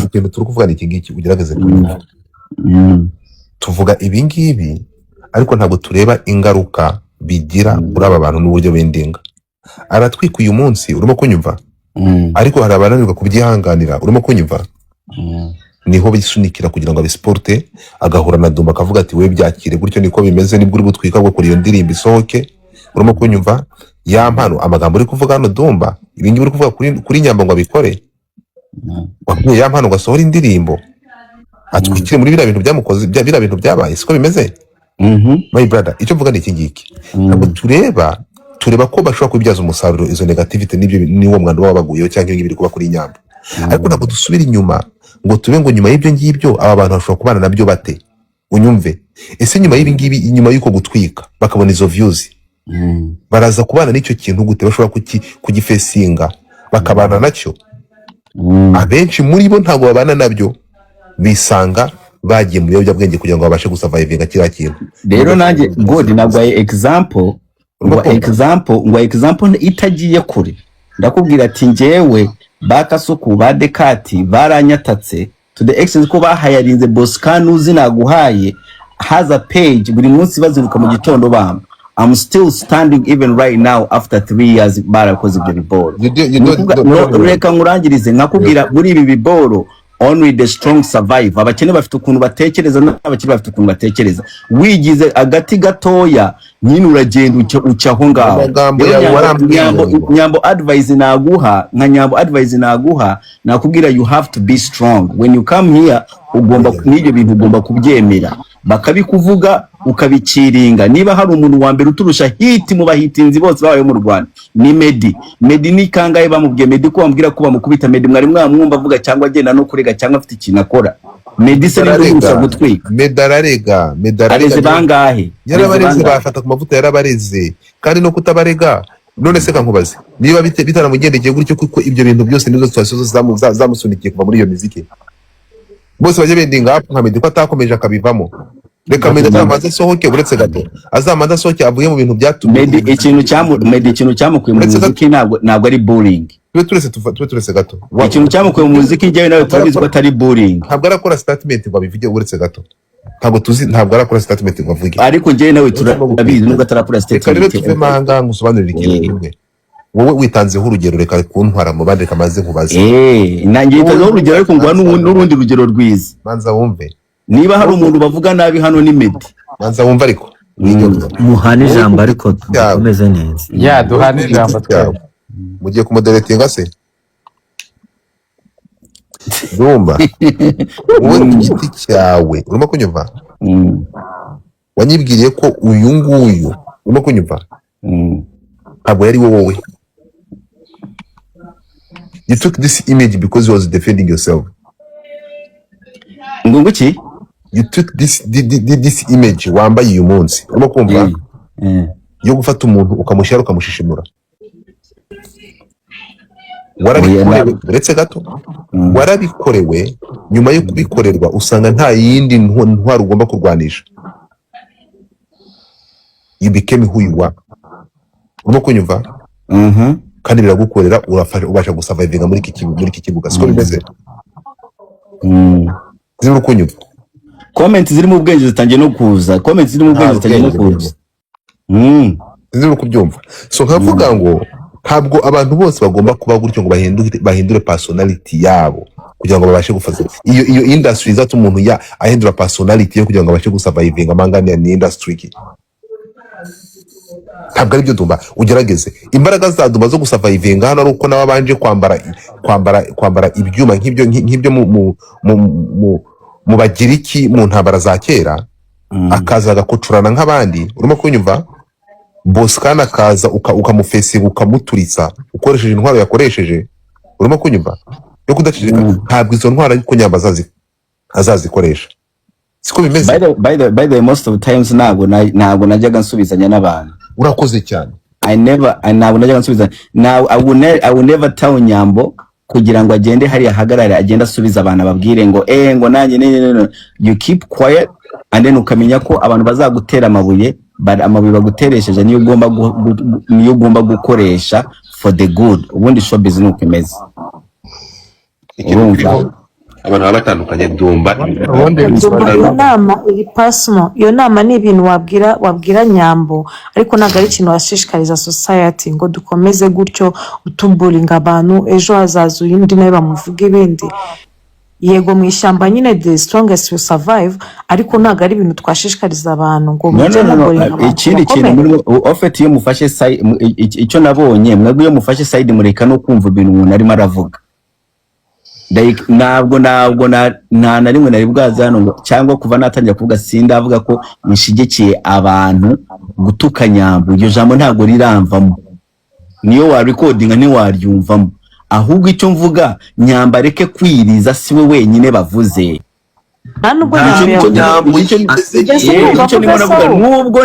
Ikintu turi kuvuga ni iki ngiki, ugerageze kunyumva. Tuvuga ibi ngibi, ariko ntabwo tureba ingaruka bigira kuri aba bantu n'uburyo bendinga. Aratwika uyu munsi, urimo kunyumva?
Mm.
Ariko hari abananirwa kubyihanganira, urimo kunyumva?
Mm.
Niho bisunikira kugira ngo abisiporute, agahura na Dumba, akavuga ati: "We byakire gutyo, niko bimeze, nibwo uri butwika bwo kuri iyo ndirimbo isohoke." Urimo kunyumva? Ya mpano, amagambo uri kuvuga hano, Dumba, ibi ngibi uri kuvuga kuri Nyambo ngo abikore, wabwiye ya mpano ngo asohore indirimbo atwikire muri biriya bintu byamukoze, biriya bintu byabaye, siko bimeze?
Mhm.
My brother, icyo mvuga ni iki ngiki: ntabwo tureba, tureba ko bashobora kubibyaza umusaruro izo negativity n'ibyo n'uwo mwanda baba baguyeho cyangwa ibingibi biri kuba kuri Nyambo, ariko ntabwo dusubira inyuma ngo tube ngo nyuma y'ibyo ngibyo aba bantu bashobora kubana nabyo bate. Unyumve, ese nyuma y'ibi ngibi, nyuma y'uko gutwika bakabona izo views, baraza kubana n'icyo kintu gute? Bashobora kugifacinga bakabana nacyo? Abenshi muri bo ntabwo babana nabyo, bisanga bagiye mu biyobyabwenge kugira ngo babashe gusurvivinga kiriya kintu.
Rero nanjye, God, nagwaye example.
Urimo
Ngwa
kumva?
example, ngwa example itagiye kure. Ndakubwira ati njyewe ba Kasuku, ba Dekati baranyatatse to the extent ko bahayarinze Boscan uzi naguhaye has a page, buri munsi bazinduka mu gitondo bamba. I'm still standing even right now after 3 years barakoze ibyo biboro.
You
Ni
don't,
ukuvuga-
don't,
no,
don't,
reka nkurangirize, nkakubwira muri ibi biboro, only the strong survive. Abakene bafite ukuntu batekereza n'abakire bafite ukuntu batekereza. Wigize agati gatoya nyine, uragenda uca aho ngaho.
Amagambo
Rero
yawe
Nyambo,
warambwiye
Nyambo,
ngo
Nyambo, advice naguha nka Nyambo, advice naguha, nakubwira you have to be strong when you come here. Ugomba n'ibyo bintu ugomba kubyemera, bakabikuvuga ukabikiringa. Niba hari umuntu wa mbere uturusha hit mu bahitinzi bose babaye mu Rwanda, ni Meddy. Meddy ni kangahe bamubwiye Meddy ko bamubwira ko bamukubita? Meddy mwari mwamwumva avuga cyangwa agenda no kurega cyangwa afite ikintu akora? Meddy se ninde umurusha
ararega.
gutwika?
Meddy ararega, Meddy ararega.
Areze bangahe? Areze
Yarabareze.
bangahe?
Bafata ku mavuta, yarabareze. Kandi no kutabarega, none se kankubaze, niba bitaramugendekeye gutyo, kuko ibyo bintu byose nizo situation zose zamusunikiye kuva muri iyo miziki, bose bajya bendinga up nka Meddy ko atakomeje akabivamo. Reka Meddy azamanze asohoke, uretse gato, azamanze asohoke avuye mu bintu byatumye.
Meddy ikintu cyamukuye mu
Uretse gato.
muziki ntabwo ari bullying.
Tube turetse gato.
Ikintu cyamukuye mu muziki, njyewe nawe turabizi ko atari bullying.
Ntabwo arakora statement ngo abivuge. Uretse gato, ntabwo tuzi, ntabwo arakora statement ngo avuge.
Ariko njyewe nawe turabizi nubwo atarakora
Reka rero
statement.
tuvemo aha ngaha ngusobanurire ikintu kimwe. Wowe witanzeho urugero, reka kuntwara mu bandi, reka maze nkubaze.
Nanjye yitazeho urugero, ariko nguha n'urundi rugero rwiza.
Manza wumve.
Niba hari umuntu bavuga nabi hano, ni Meddy.
Manza wumve, ariko winyumva.
Muhane
Wowe
ijambo
ku
ariko
giti cyawe.
dukomeze neza.
Ya, duhane
Wowe ku
ijambo
giti cyawe.
twese.
Mugiye kumoderatinga se? Ndumva wowe ku giti cyawe, urimo kunyumva?
Mm.
Wanyibwiriye ko uyu nguyu, urimo kunyumva?
Mm.
Ntabwo yari wowe. You took this image because you was defending yourself.
Ngo nguki?
You took this image wambaye uyu munsi, urimo kumva, yo gufata umuntu ukamushyira, ukamushishimura. Warabikorewe, uretse gato, warabikorewe. Nyuma yo kubikorerwa usanga nta yindi ntwaro ugomba kurwanisha. You became who you are. Urimo kunyumva?
Mhm.
Kandi biragukorera, ubasha gusurvivinga muri iki kibuga, siko bimeze? Zirimo kunyumva?
Comment ziri mu bwenge zitangiye no kuza, comment ziri mu
Nta
bwenge zitangiye no
bwenge
kuza.
burimo. Zirimo kubyumva? So nkavuga ngo ntabwo abantu bose bagomba kuba gutyo ngo bahindure personality yabo kugira ngo babashe gufata iyo industry izatuma umuntu ya ahindura personality ye kugira ngo abashe gusurvivinga amangane. Ni industry ki? Ntabwo ari byo. Dumba, ugerageze imbaraga za Dumba zo gusurvivinga hano ari uko nawe abanje kwambara ibyuma nk'ibyo mu Bagiriki mu ntambara za kera, akaza agakocorana nk'abandi. Urimo kunyumva? Bosikani akaza ukamufesinga, ukamuturitsa ukoresheje intwaro yakoresheje. Urimo kunyumva? Yo kudaceceka. Ntabwo izo ntwaro ariko Nyamba azazikoresha, siko bimeze?
By the way, most of the times ntabwo najyaga nsubizanya n'abantu.
Urakoze cyane.
I never I ntabwo najyaga nsubizanya. Now I will never tell Nyambo kugira ngo agende hariya ahagarare, agende asubiza abantu, ababwire ngo ngo nanjye ne ne ne. You keep quiet and then ukamenya ko abantu bazagutera amabuye, but amabuye baguteresheje niyo ugomba gukoresha for the good. Ubundi showbiz ni uko imeze.
Ikintu
Urumva?
kiriho, abantu baba batandukanye, Dumba.
Ubundi
Dumba, iyo nama iri personal. Iyo nama ni ibintu wabwira Nyambo, ariko ntabwo ari ikintu washishikariza society ngo dukomeze gutyo utubullyinga abantu. Ejo hazaza uyundi nawe bamuvuga ibindi. Yego, mu ishyamba nyine the strongest will survive, ariko ntabwo ari ibintu twashishikariza abantu ngo
No,
mujye
no, no, no.
mubullyinga abantu
Ikindi kintu
bakomeye.
muri ofeti, iyo mufashe side, icyo nabonye, mwebwe iyo mufashe side mureka no kumva ibintu umuntu arimo aravuga. Like, ntabwo nta na rimwe nari bwaza hano ngo, cyangwa kuva natangira kuvuga, sindavuga ko nshigikiye abantu gutuka Nyambo. Iryo jambo ntabwo riramvamo, niyo warecordinga ntiwaryumvamo. Ahubwo icyo mvuga, Nyamba areke kwiriza, si we wenyine bavuze.
Nta nubwo
Icyo
Nyambo
nicyo
yavuze.
nicyo
Ujya se kumva
nicyo
ko
ndimo ndavuga.
gasawu
Nubwo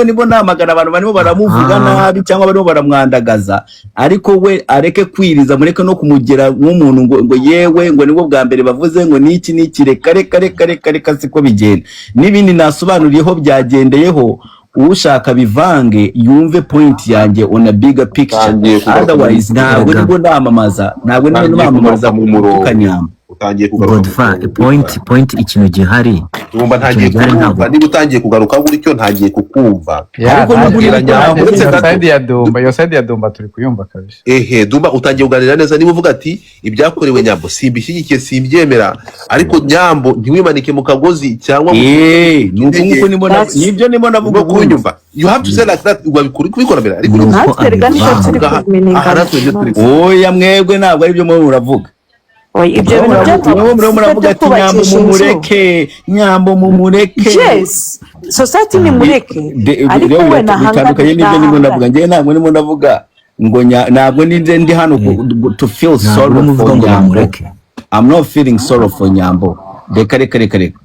ndimo ndamagana abantu barimo baramuvuga nabi cyangwa barimo baramwandagaza, ariko we areke kwiriza, mureke no kumugera nk'umuntu ngo yewe, ngo nibwo bwa mbere bavuze ngo niki niki. Reka reka reka reka reka, siko bigenda. N'ibindi nasobanuriyeho byagendeyeho, ushaka bivange yumve point yanjye on a bigger picture.
Utangiye kugaruka muri
Otherwise ntabwo
Erega
nibwo ndamamaza, ntabwo ndimo
utangiye
ndamamariza
kugaruka mu murongo.
gutuka Nyamba.
Utangiye kugaruka mu
Godfa,
murongo.
point, ikintu gihari,
Dumba,
ikintu
ntangiye
gihari
kukumva.
ntabwo
Niba utangiye kugaruka gutyo, ntangiye kukumva.
Ya
Ariko
nanjye
nubwo uri
Bwira
gukora
Nyambo
nanjye
uretse
iyo
gato.
side ya Dumba, iyo side ya Dumba turi kuyumva kabisa.
Ehe, Dumba, utangiye kuganira neza. Niba uvuga ati ibyakorewe Nyambo simbishyigikiye, simbyemera, ariko Nyambo ntiwimanike mu kagozi cyangwa ngo
Ni uko
intege
nguko ndimo nibyo ndimo ndavuga
urimo
ubundi.
kunyumva? You have to say like that, wabikora kubikora mbere, ariko
ni uko
Natwe rega nicyo turi
abivanga.
aha
kumininga.
aha natwe nibyo turi
Oya, mwebwe ntabwo aribyo mwe muravuga.
Oya, ibyo bintu
Mwe murimo muravuga
byo
ati Nyambo
kubakisha inzu.
mumureke, Nyambo mumureke.
Yes, society nimureke, ariko
Rero
we
bitandukanye n'ibyo ndimo ndavuga.
ntahangane.
Njyewe ntabwo ndimo ndavuga ngo ntabwo ndi hano to feel
Ntabwo
sorrow
urimo uvuga
for
ngo
Nyambo.
bamureke.
I'm not feeling sorrow for Nyambo. Reka reka reka reka,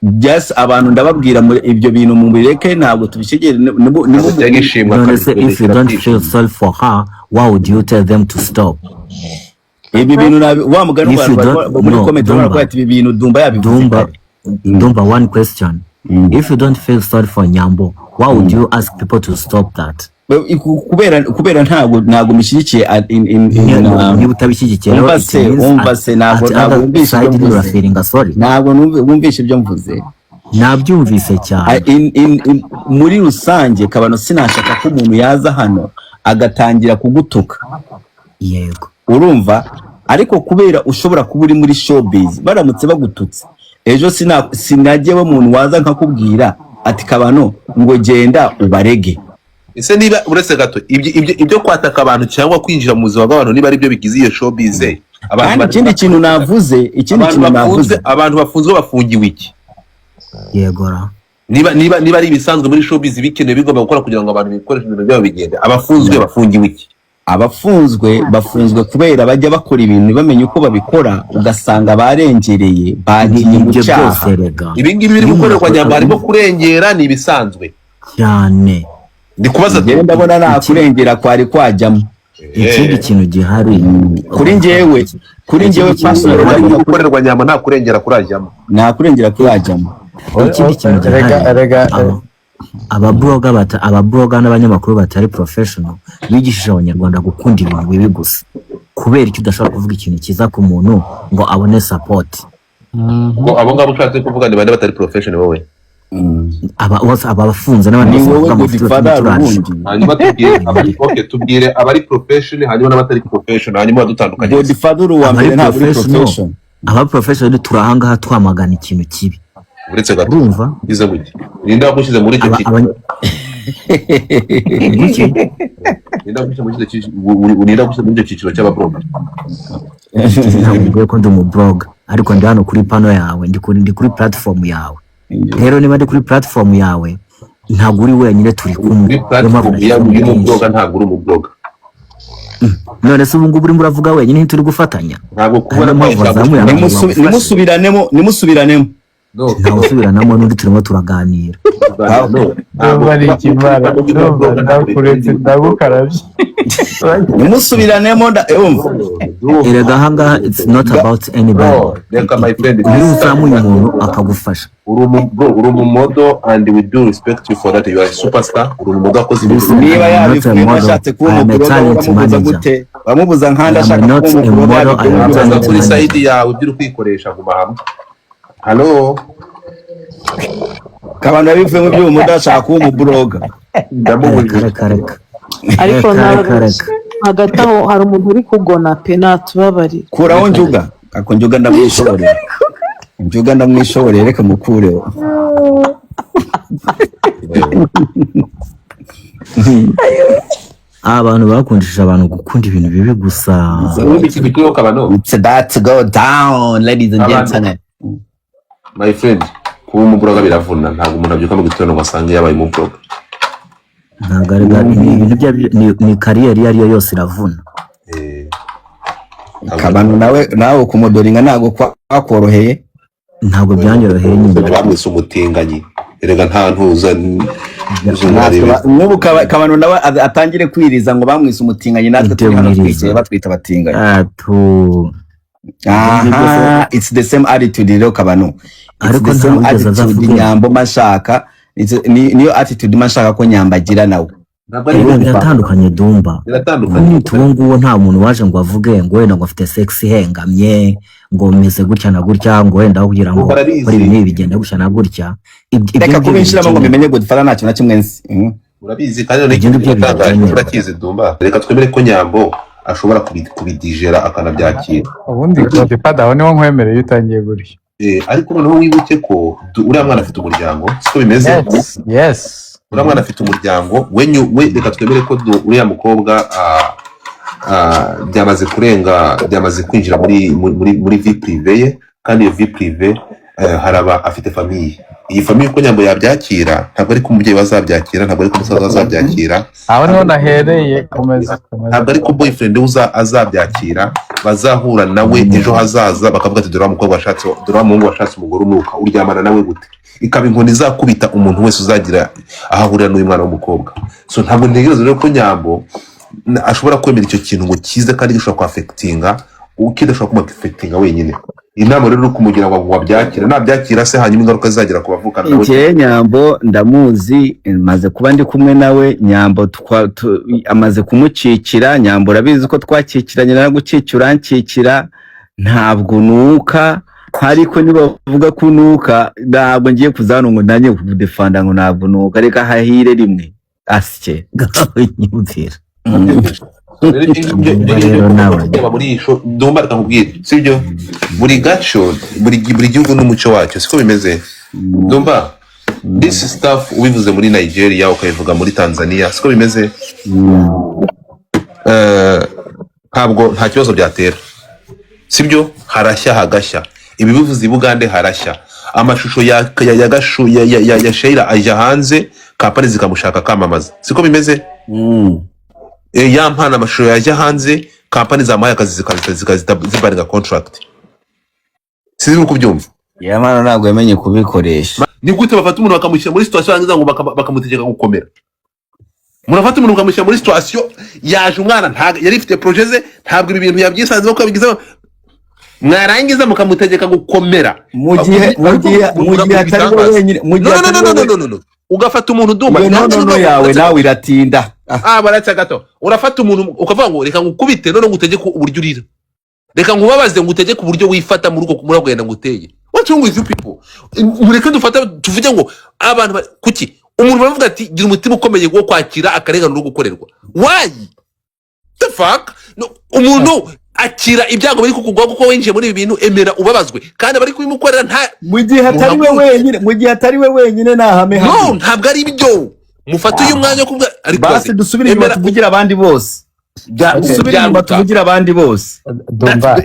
just abantu ndababwira ibyo bintu mubireke, ntabwo tubishyigikira.
Ntabwo cyangwa ishimwa
None
kabiri
se if you don't feel sorry for her, why would you tell them to stop?
Ibi bintu wa mugani
If you
w'abantu
don't
muri
no
comment baravuga
Dumba,
ati ibi bintu Dumba yabivuze
Dumba,
kare.
Dumba, one question. If you don't feel sorry for Nyambo, why would you ask people to stop that?
Kubera ntabwo mushyigikiye in
Niba utabishyigikiye rero,
umva
it
se
means
umva
at,
se, ntabwo
at
ntabwo
other
wumvishe ibyo
side
mvuze.
urafeelinga sorry.
Ntabwo wumvishe ibyo mvuze.
Nabyumvise cyane.
Muri rusange, Kabano, sinashaka ko umuntu yaza hano agatangira kugutuka.
Yego.
Urumva? Ariko kubera ushobora kuba uri muri showbiz, baramutse bagututse ejo, sinajyewe umuntu waza nkakubwira ati Kabano, ngo genda ubarege.
Ese niba uretse gato ibyo kwataka abantu cyangwa kwinjira mu buzima bw'abantu, niba ari byo bigize iyo showbiz, abantu
Kandi ikindi kintu navuze, ikindi
abantu
kintu
bafunzwe
navuze,
abantu bafunzwe bafungiwe iki?
Yegora.
Niba ari ibisanzwe muri showbiz, bikenewe, bigomba gukora kugira ngo abantu bikoreshe ibintu byabo bigende, abafunzwe bafungiwe iki?
Abafunzwe bafunzwe kubera bajya bakora ibintu ntibamenye uko babikora, ugasanga barengereye, bagiye mu
Ibyo
cyaha.
byose rega.
Ibi ngibi biri
Iyo umuntu
gukorerwa
akora
Nyambo, harimo kurengera, ni ibisanzwe?
Cyane.
Ndi kubaza.
Njyewe ndabona nta kurengera kwari kwajyamo.
Ikindi kintu gihari
Kuri njyewe
Ikindi kintu
personal,
bari
ndabona
gukorerwa Nyambo nta kurengera kurajyamo.
Nta kurengera kurajyamo.
Ikindi kintu
Rega
gihari
rega
aba Abablogger bata, abablogger n'abanyamakuru batari professional bigishije Abanyarwanda gukunda ibintu bibi gusa. Kubera icyo udashobora kuvuga ikintu cyiza ku muntu ngo abone support?
Ngo abo ngabo ushatse kuvuga ni bande batari professional wowe?
Aba bose, aba bafunze n'abandi
Ni
bose
wowe
bavuga amafuti
Godfather.
batuma turaje.
Ubundi
Hanyuma tubwire abari, okay, tubwire abari professional hanyuma n'abatari professional, hanyuma badutandukanye.
Godfather, uri uwa
Abari
mbere, ntabwo uri
professional,
profession.
Aba professional turi ahangaha twamagana ikintu kibi.
Uretse gato.
Urumva?
Bize gute? Ninde wagushyize muri icyo
Aba
cyiciro?
Guki?
Ninde wagushyize muri icyo cyiciro cy'abablogger?
Ntabwo mvuye ko ndi umublogger, ariko ndi hano kuri pano yawe, ndi kuri platform yawe. Rero niba ndi kuri platform yawe, ntabwo uri wenyine, turi kumwe.
Kuri
Niyo mpamvu
platform
nashyizemo byinshi.
y'umublogger, ntabwo uri umublogger.
None se ubu ngubu urimo uravuga wenyine, ntituri gufatanya?
Ntabwo kubona
Niyo mpamvu bazamuye abantu bagufashe.
Nimusubiranemo, nimusubiranemo.
No.
Ntawe usubiranamo n'undi, turimo turaganira.
No.
Ndumva ari ikimara, ndumva ndakuretse, ndagukarabye.
Nimusubiranemo, umva.
Erega ahangaha it's not about anybody.
Bro, reka, my friend.
Iyo uzamuye umuntu akagufasha.
Uri umu bro, uri umumodel and we do respect you for that. You are a superstar. Uri umumodel wakoze ibintu.
Niba yabivuyemo ashatse kuba umublogger, uramubuza gute? Uramubuza nkandi ashaka kuba umublogger, yabivuyemo?
Ntabwo kuri side yawe ibyo uri kwikoresha, guma hamwe. Hello?
Kabanda yabivuyemo by'ubumuga, ashaka kuba umublogger.
Ndamubujije.
Reka, reka.
Ariko
Reka,
ntabwo
reka, reka.
hagati aho hari umuntu uri kugona pe, natubabarire.
Kuraho Njuga ako, Njuga ndamwishoborera, Njuga ndamwishoborera, reka mukureho.
Abantu bakundishije abantu gukunda ibintu bibi gusa.
Ubundi ikintu kiriho, Kabano.
It's about to go down, ladies and gentlemen.
My friend, kuba umublogger biravuna. Ntabwo umuntu abyuka mu gitondo ngo asange yabaye umublogger.
Ntabwo ari ni ibintu ni career iyo ari yo yose iravuna.
Kabano, nawe kumodelinga ntabwo kwakoroheye.
Ntabwo byanyoroheye nyine.
Bamwise umutinganyi erega, nta ntuza.
Nk'ubu Kabano nawe atangire kwiriza ngo bamwise umutinganyi, natwe turi hano
Ibyo
twicaye batwita abatinganyi.
Atu.
Aha, it's the same attitude rero, Kabano, it's
Ariko
the same
nta wigeze aza
attitude.
avuge.
Nyambo mashaka niyo attitude mashaka ko Nyamba agira nawe.
Erega biratandukanye, Dumba.
Biratandukanye.
Kumwita uwo nguwo, nta muntu waje ngo avuge ngo wenda ngo afite sex ihengamye, ngo meze gutya na gutya, ngo wenda aho kugira ngo
Barabizi.
kora ibi n'ibi bigenda gutya na gutya. Ibyo
Reka
ngibyo
kubinshiramo ngo
bikenewe.
mbimenye, Godfather, nta kintu na kimwe nzi.
Urabizi kandi noneho
Ibyo
ikintu
ngibyo
gitangaje
birakenewe.
urakizi, Dumba. Reka twemere ko Nyambo ashobora kubidigera akanabyakira.
Ubundi Godfather, aho niho nkwemereye iyo utangiye gutya.
Ariko noneho wibuke ko uriya mwana afite umuryango, siko bimeze?
Yes.
Uriya mwana afite umuryango we, we reka twemere ko uriya mukobwa byamaze kurenga, byamaze kwinjira muri vie privée ye, kandi iyo vie privée haraba afite famille. Iyi famille uko Nyambo yabyakira ntabwo ari ko umubyeyi we azabyakira, ntabwo ari ko umusaza azabyakira.
Aho niho nahereye, komeza, komeza.
Ntabwo ari ko boyfriend we azabyakira. Bazahura nawe ejo hazaza bakavuga ati: "Dore wa mukobwa washatse, dore wa muhungu washatse umugore unuka, uryamana nawe gute?" Ikaba inkoni izakubita umuntu wese uzagira aho ahurira n'uyu mwana w'umukobwa. So ntabwo ntegereza rero ko Nyambo ashobora kwemera icyo kintu ngo kize kandi gishobora kwaffectinga, kidashobora kumuaffectinga wenyine. Inama rero uri kumugira ngo wabyakira, nabyakira se, hanyuma ingaruka zizagera ku bavukana nawe?
Njye Nyambo ndamuzi, maze kuba ndi kumwe nawe. Nyambo amaze kumukikira. Nyambo urabizi ko twakikiranye, naragukikira, urankikira. Ntabwo nuka, ariko niba bavuga ko unuka, ntabwo ngiye kuza hano ngo nanjye kudefanda ngo ntabwo nuka. Reka hahire rimwe asye.
Ngaho nyumvira.
Rero ibyo ngibyo, ibyo ngibyo
Rero nawe.
kureba muri iyi show, Ndumva reka nkubwire, sibyo? Buri gaco, buri gihugu n'umuco wacyo, siko bimeze, Ndumva? This stuff ubivuze muri Nigeria, ukabivuga muri Tanzania, siko bimeze? Ntabwo nta kibazo byatera, sibyo? Harashya hagashya. Ibi bivuze i Bugande harashya. Amashusho ya Gashu ya Sheila ajya hanze, kampani zikamushaka kamamaza, siko bimeze? Ya mpana amashusho yajya hanze, kampani zamuhaye akazi zikazita zibaringa contract. Sinzi uko ubyumva.
Ya mpano ntabwo yamenye kubikoresha.
Ni gute bafata umuntu bakamushyira muri situation yarangiza ngo bakamutegeka gukomera? Murafata umuntu mukamushyira muri situation, yaje umwana ntabwo yari ifite projet ze, ntabwo ibi bintu yabyisanzeho ko yabigizeho, mwarangiza mukamutegeka gukomera.
Mu gihe atari we wenyine, mu gihe
No, no,
atari
no,
we
no, no, no, no. Ugafata umuntu, Dumba,
Iyo
nanjye
no yawe nawe iratinda. Ah,
ah, baratse gato. Urafata umuntu ukavuga ngo reka ngukubite, none ngutegeke uburyo urira, reka nkubabaze, ngutegeke uburyo wifata muri uko muri ako gahinda nguteye. What's wrong with you people? Mureke dufata tuvuge ngo abantu kuki umuntu baravuga ati gira umutima ukomeye wo kwakira akarengane uri gukorerwa? Why the fuck? No, umuntu akira ibyago biri kukugwaho kuko winjiye muri ibi bintu. Emera ubabazwe, kandi abari kubimukorera nta
Mu gihe atari we
Muhaguruke.
wenyine, mu gihe atari we wenyine, nahame
No,
hamwe.
ntabwo ari byo. Mufate uyu mwanya wo kuvuga, ariko
Basi
baze,
dusubire inyuma,
emera
tuvugire abandi bose. Dusubire inyuma,
byaruta.
tuvugire abandi bose.
Dumba.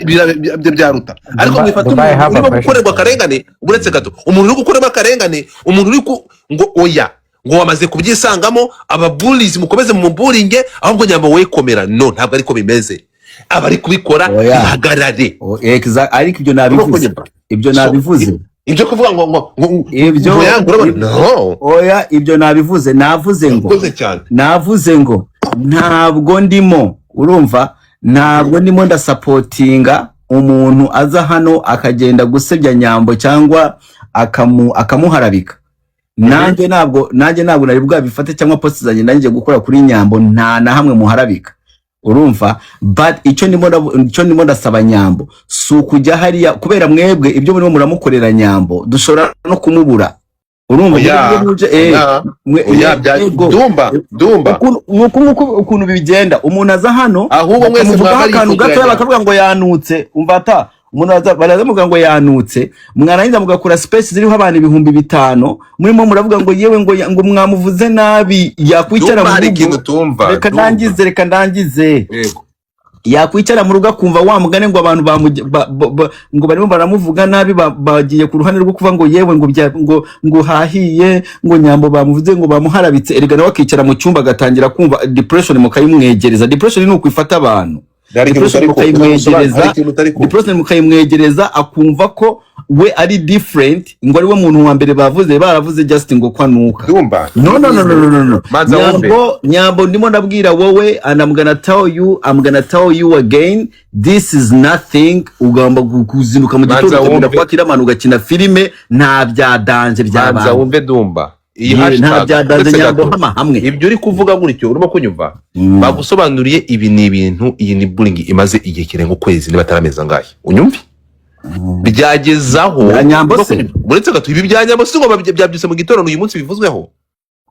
Byo byaruta, ariko
Dumba,
mwifata
Dumba, I
umuntu
have a
urimo
question
gukorerwa
for you.
akarengane. Uretse gato, umuntu uri gukorerwa akarengane, umuntu uri ku ngo oya, ngo wamaze kubyisangamo, ababurizi mukomeze mu muburinge, ahubwo Nyambo we komera. No, ntabwo ariko bimeze. Abari kubikora
Oya.
bihagarare.
Oh, ariko ibyo
Urimo
nabivuze.
kunyumva?
Ibyo
So,
nabivuze.
ibyo kuvuga ngo
Ibyo
ngo yanga, urabona, no.
Oya, ibyo nabivuze. Navuze ngo
Urakoze cyane.
Navuze ngo ntabwo ndimo, urumva, ntabwo ndimo ndasupportinga umuntu aza hano akagenda gusebya Nyambo cyangwa akamuharabika. Nanjye ntabwo nari bwabifate cyangwa post zanjye nanjye gukora kuri Nyambo, nta na hamwe muharabika, urumva? But icyo ndimo ndasaba Nyambo si ukujya hariya, kubera mwebwe ibyo murimo muramukorera Nyambo, dushobora no kumubura, urumva?
Oya.
Mwebwe muje
Oya.
mwe
Oya, bya
yego.
Dumba, Dumba.
Uku nguku ukuntu bigenda, umuntu aza hano
Ahubwo mwese
bakamuvugaho
mwaba
akantu gatoya,
yifotoranya.
bakavuga ngo yanutse. Umva ata umuntu baraza muvuga ngo yanutse, mwarangiza mugakora space ziriho abantu 5000, murimo muravuga ngo yewe, ngo mwamuvuze nabi. Yakwicara
Dumba,
mu
hari
rugo.
ikintu tumva.
Reka
Dumba.
ndangize, reka ndangize.
Yego.
Yakwicara mu rugo akumva wa mugani ngo abantu ngo barimo baramuvuga nabi, bagiye ku ruhande rwo kuvuga ngo yewe, ngo ngo hahiye, ngo Nyambo bamuvuze, ngo bamuharabitse. Erega nawe akicara mu cyumba agatangira kumva depression, mukayimwegereza. Depression ni ukwifata abantu.
Hari ikintu
Depression
utari kumva.
mukayimwegereza.
Hari ikintu utari kumva.
Depression mukayimwegereza, akumva ko we ari different, ngo ari we muntu wa mbere bavuze, baravuze just ngo ko anuka.
Dumba.
No, no, no, no, no, no, no.
Manza wumve.
Nyambo, Nyambo, ndimo ndabwira wowe and I'm gonna tell you, I'm gonna tell you again, this is nothing. Ugomba kuzinduka mu gitondo
Manza
ukagenda
wumve.
kwa Kiramani ugakina filime, nta bya danger
Manza
by'abantu.
wumve, Dumba. Iyi
Yewe, nta
hashtag,
bya danger.
uretse
Nyambo,
gato.
hama hamwe.
Ibyo uri kuvuga gutyo, urimo kunyumva? Bagusobanuriye, ibi ni ibintu, iyi ni bullying imaze igihe kirenga ukwezi, niba atari amezi angahe, unyumve, byagezaho.
Bya Nyambo se?
Uretse gato, ibi bya Nyambo si ngo byabyutse mu gitondo uyu munsi bivuzweho.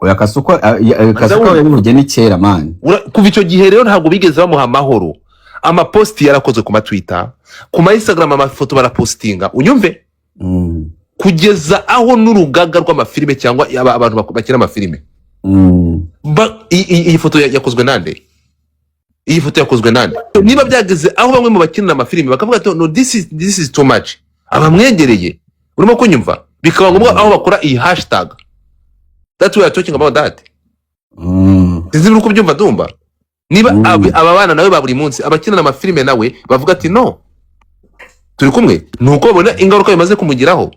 Oya, Kasuko, Kasuko
wumve.
yabivuge ni kera, man.
Kuva icyo gihe rero ntabwo bigeze bamuha amahoro. Amaposti yarakozwe ku ma Twitter, ku ma Instagram, amafoto barapostinga, unyumve, kugeza aho n'urugaga rw'amafilime cyangwa abantu bakina amafilime iyi foto yakozwe nande? Iyi foto yakozwe nande? Niba byageze aho bamwe mu bakinira amafilime bakavuga ati no, this is too much, abamwegereye, urimo kunyumva, bikaba ngombwa aho bakora iyi hashtag that we are talking about that. Sinzi niba uri kubyumva, Dumba. Niba aba bana nawe ba buri munsi abakinana amafilime nawe bavuga ati no, turi kumwe, ni uko babona ingaruka bimaze kumugiraho.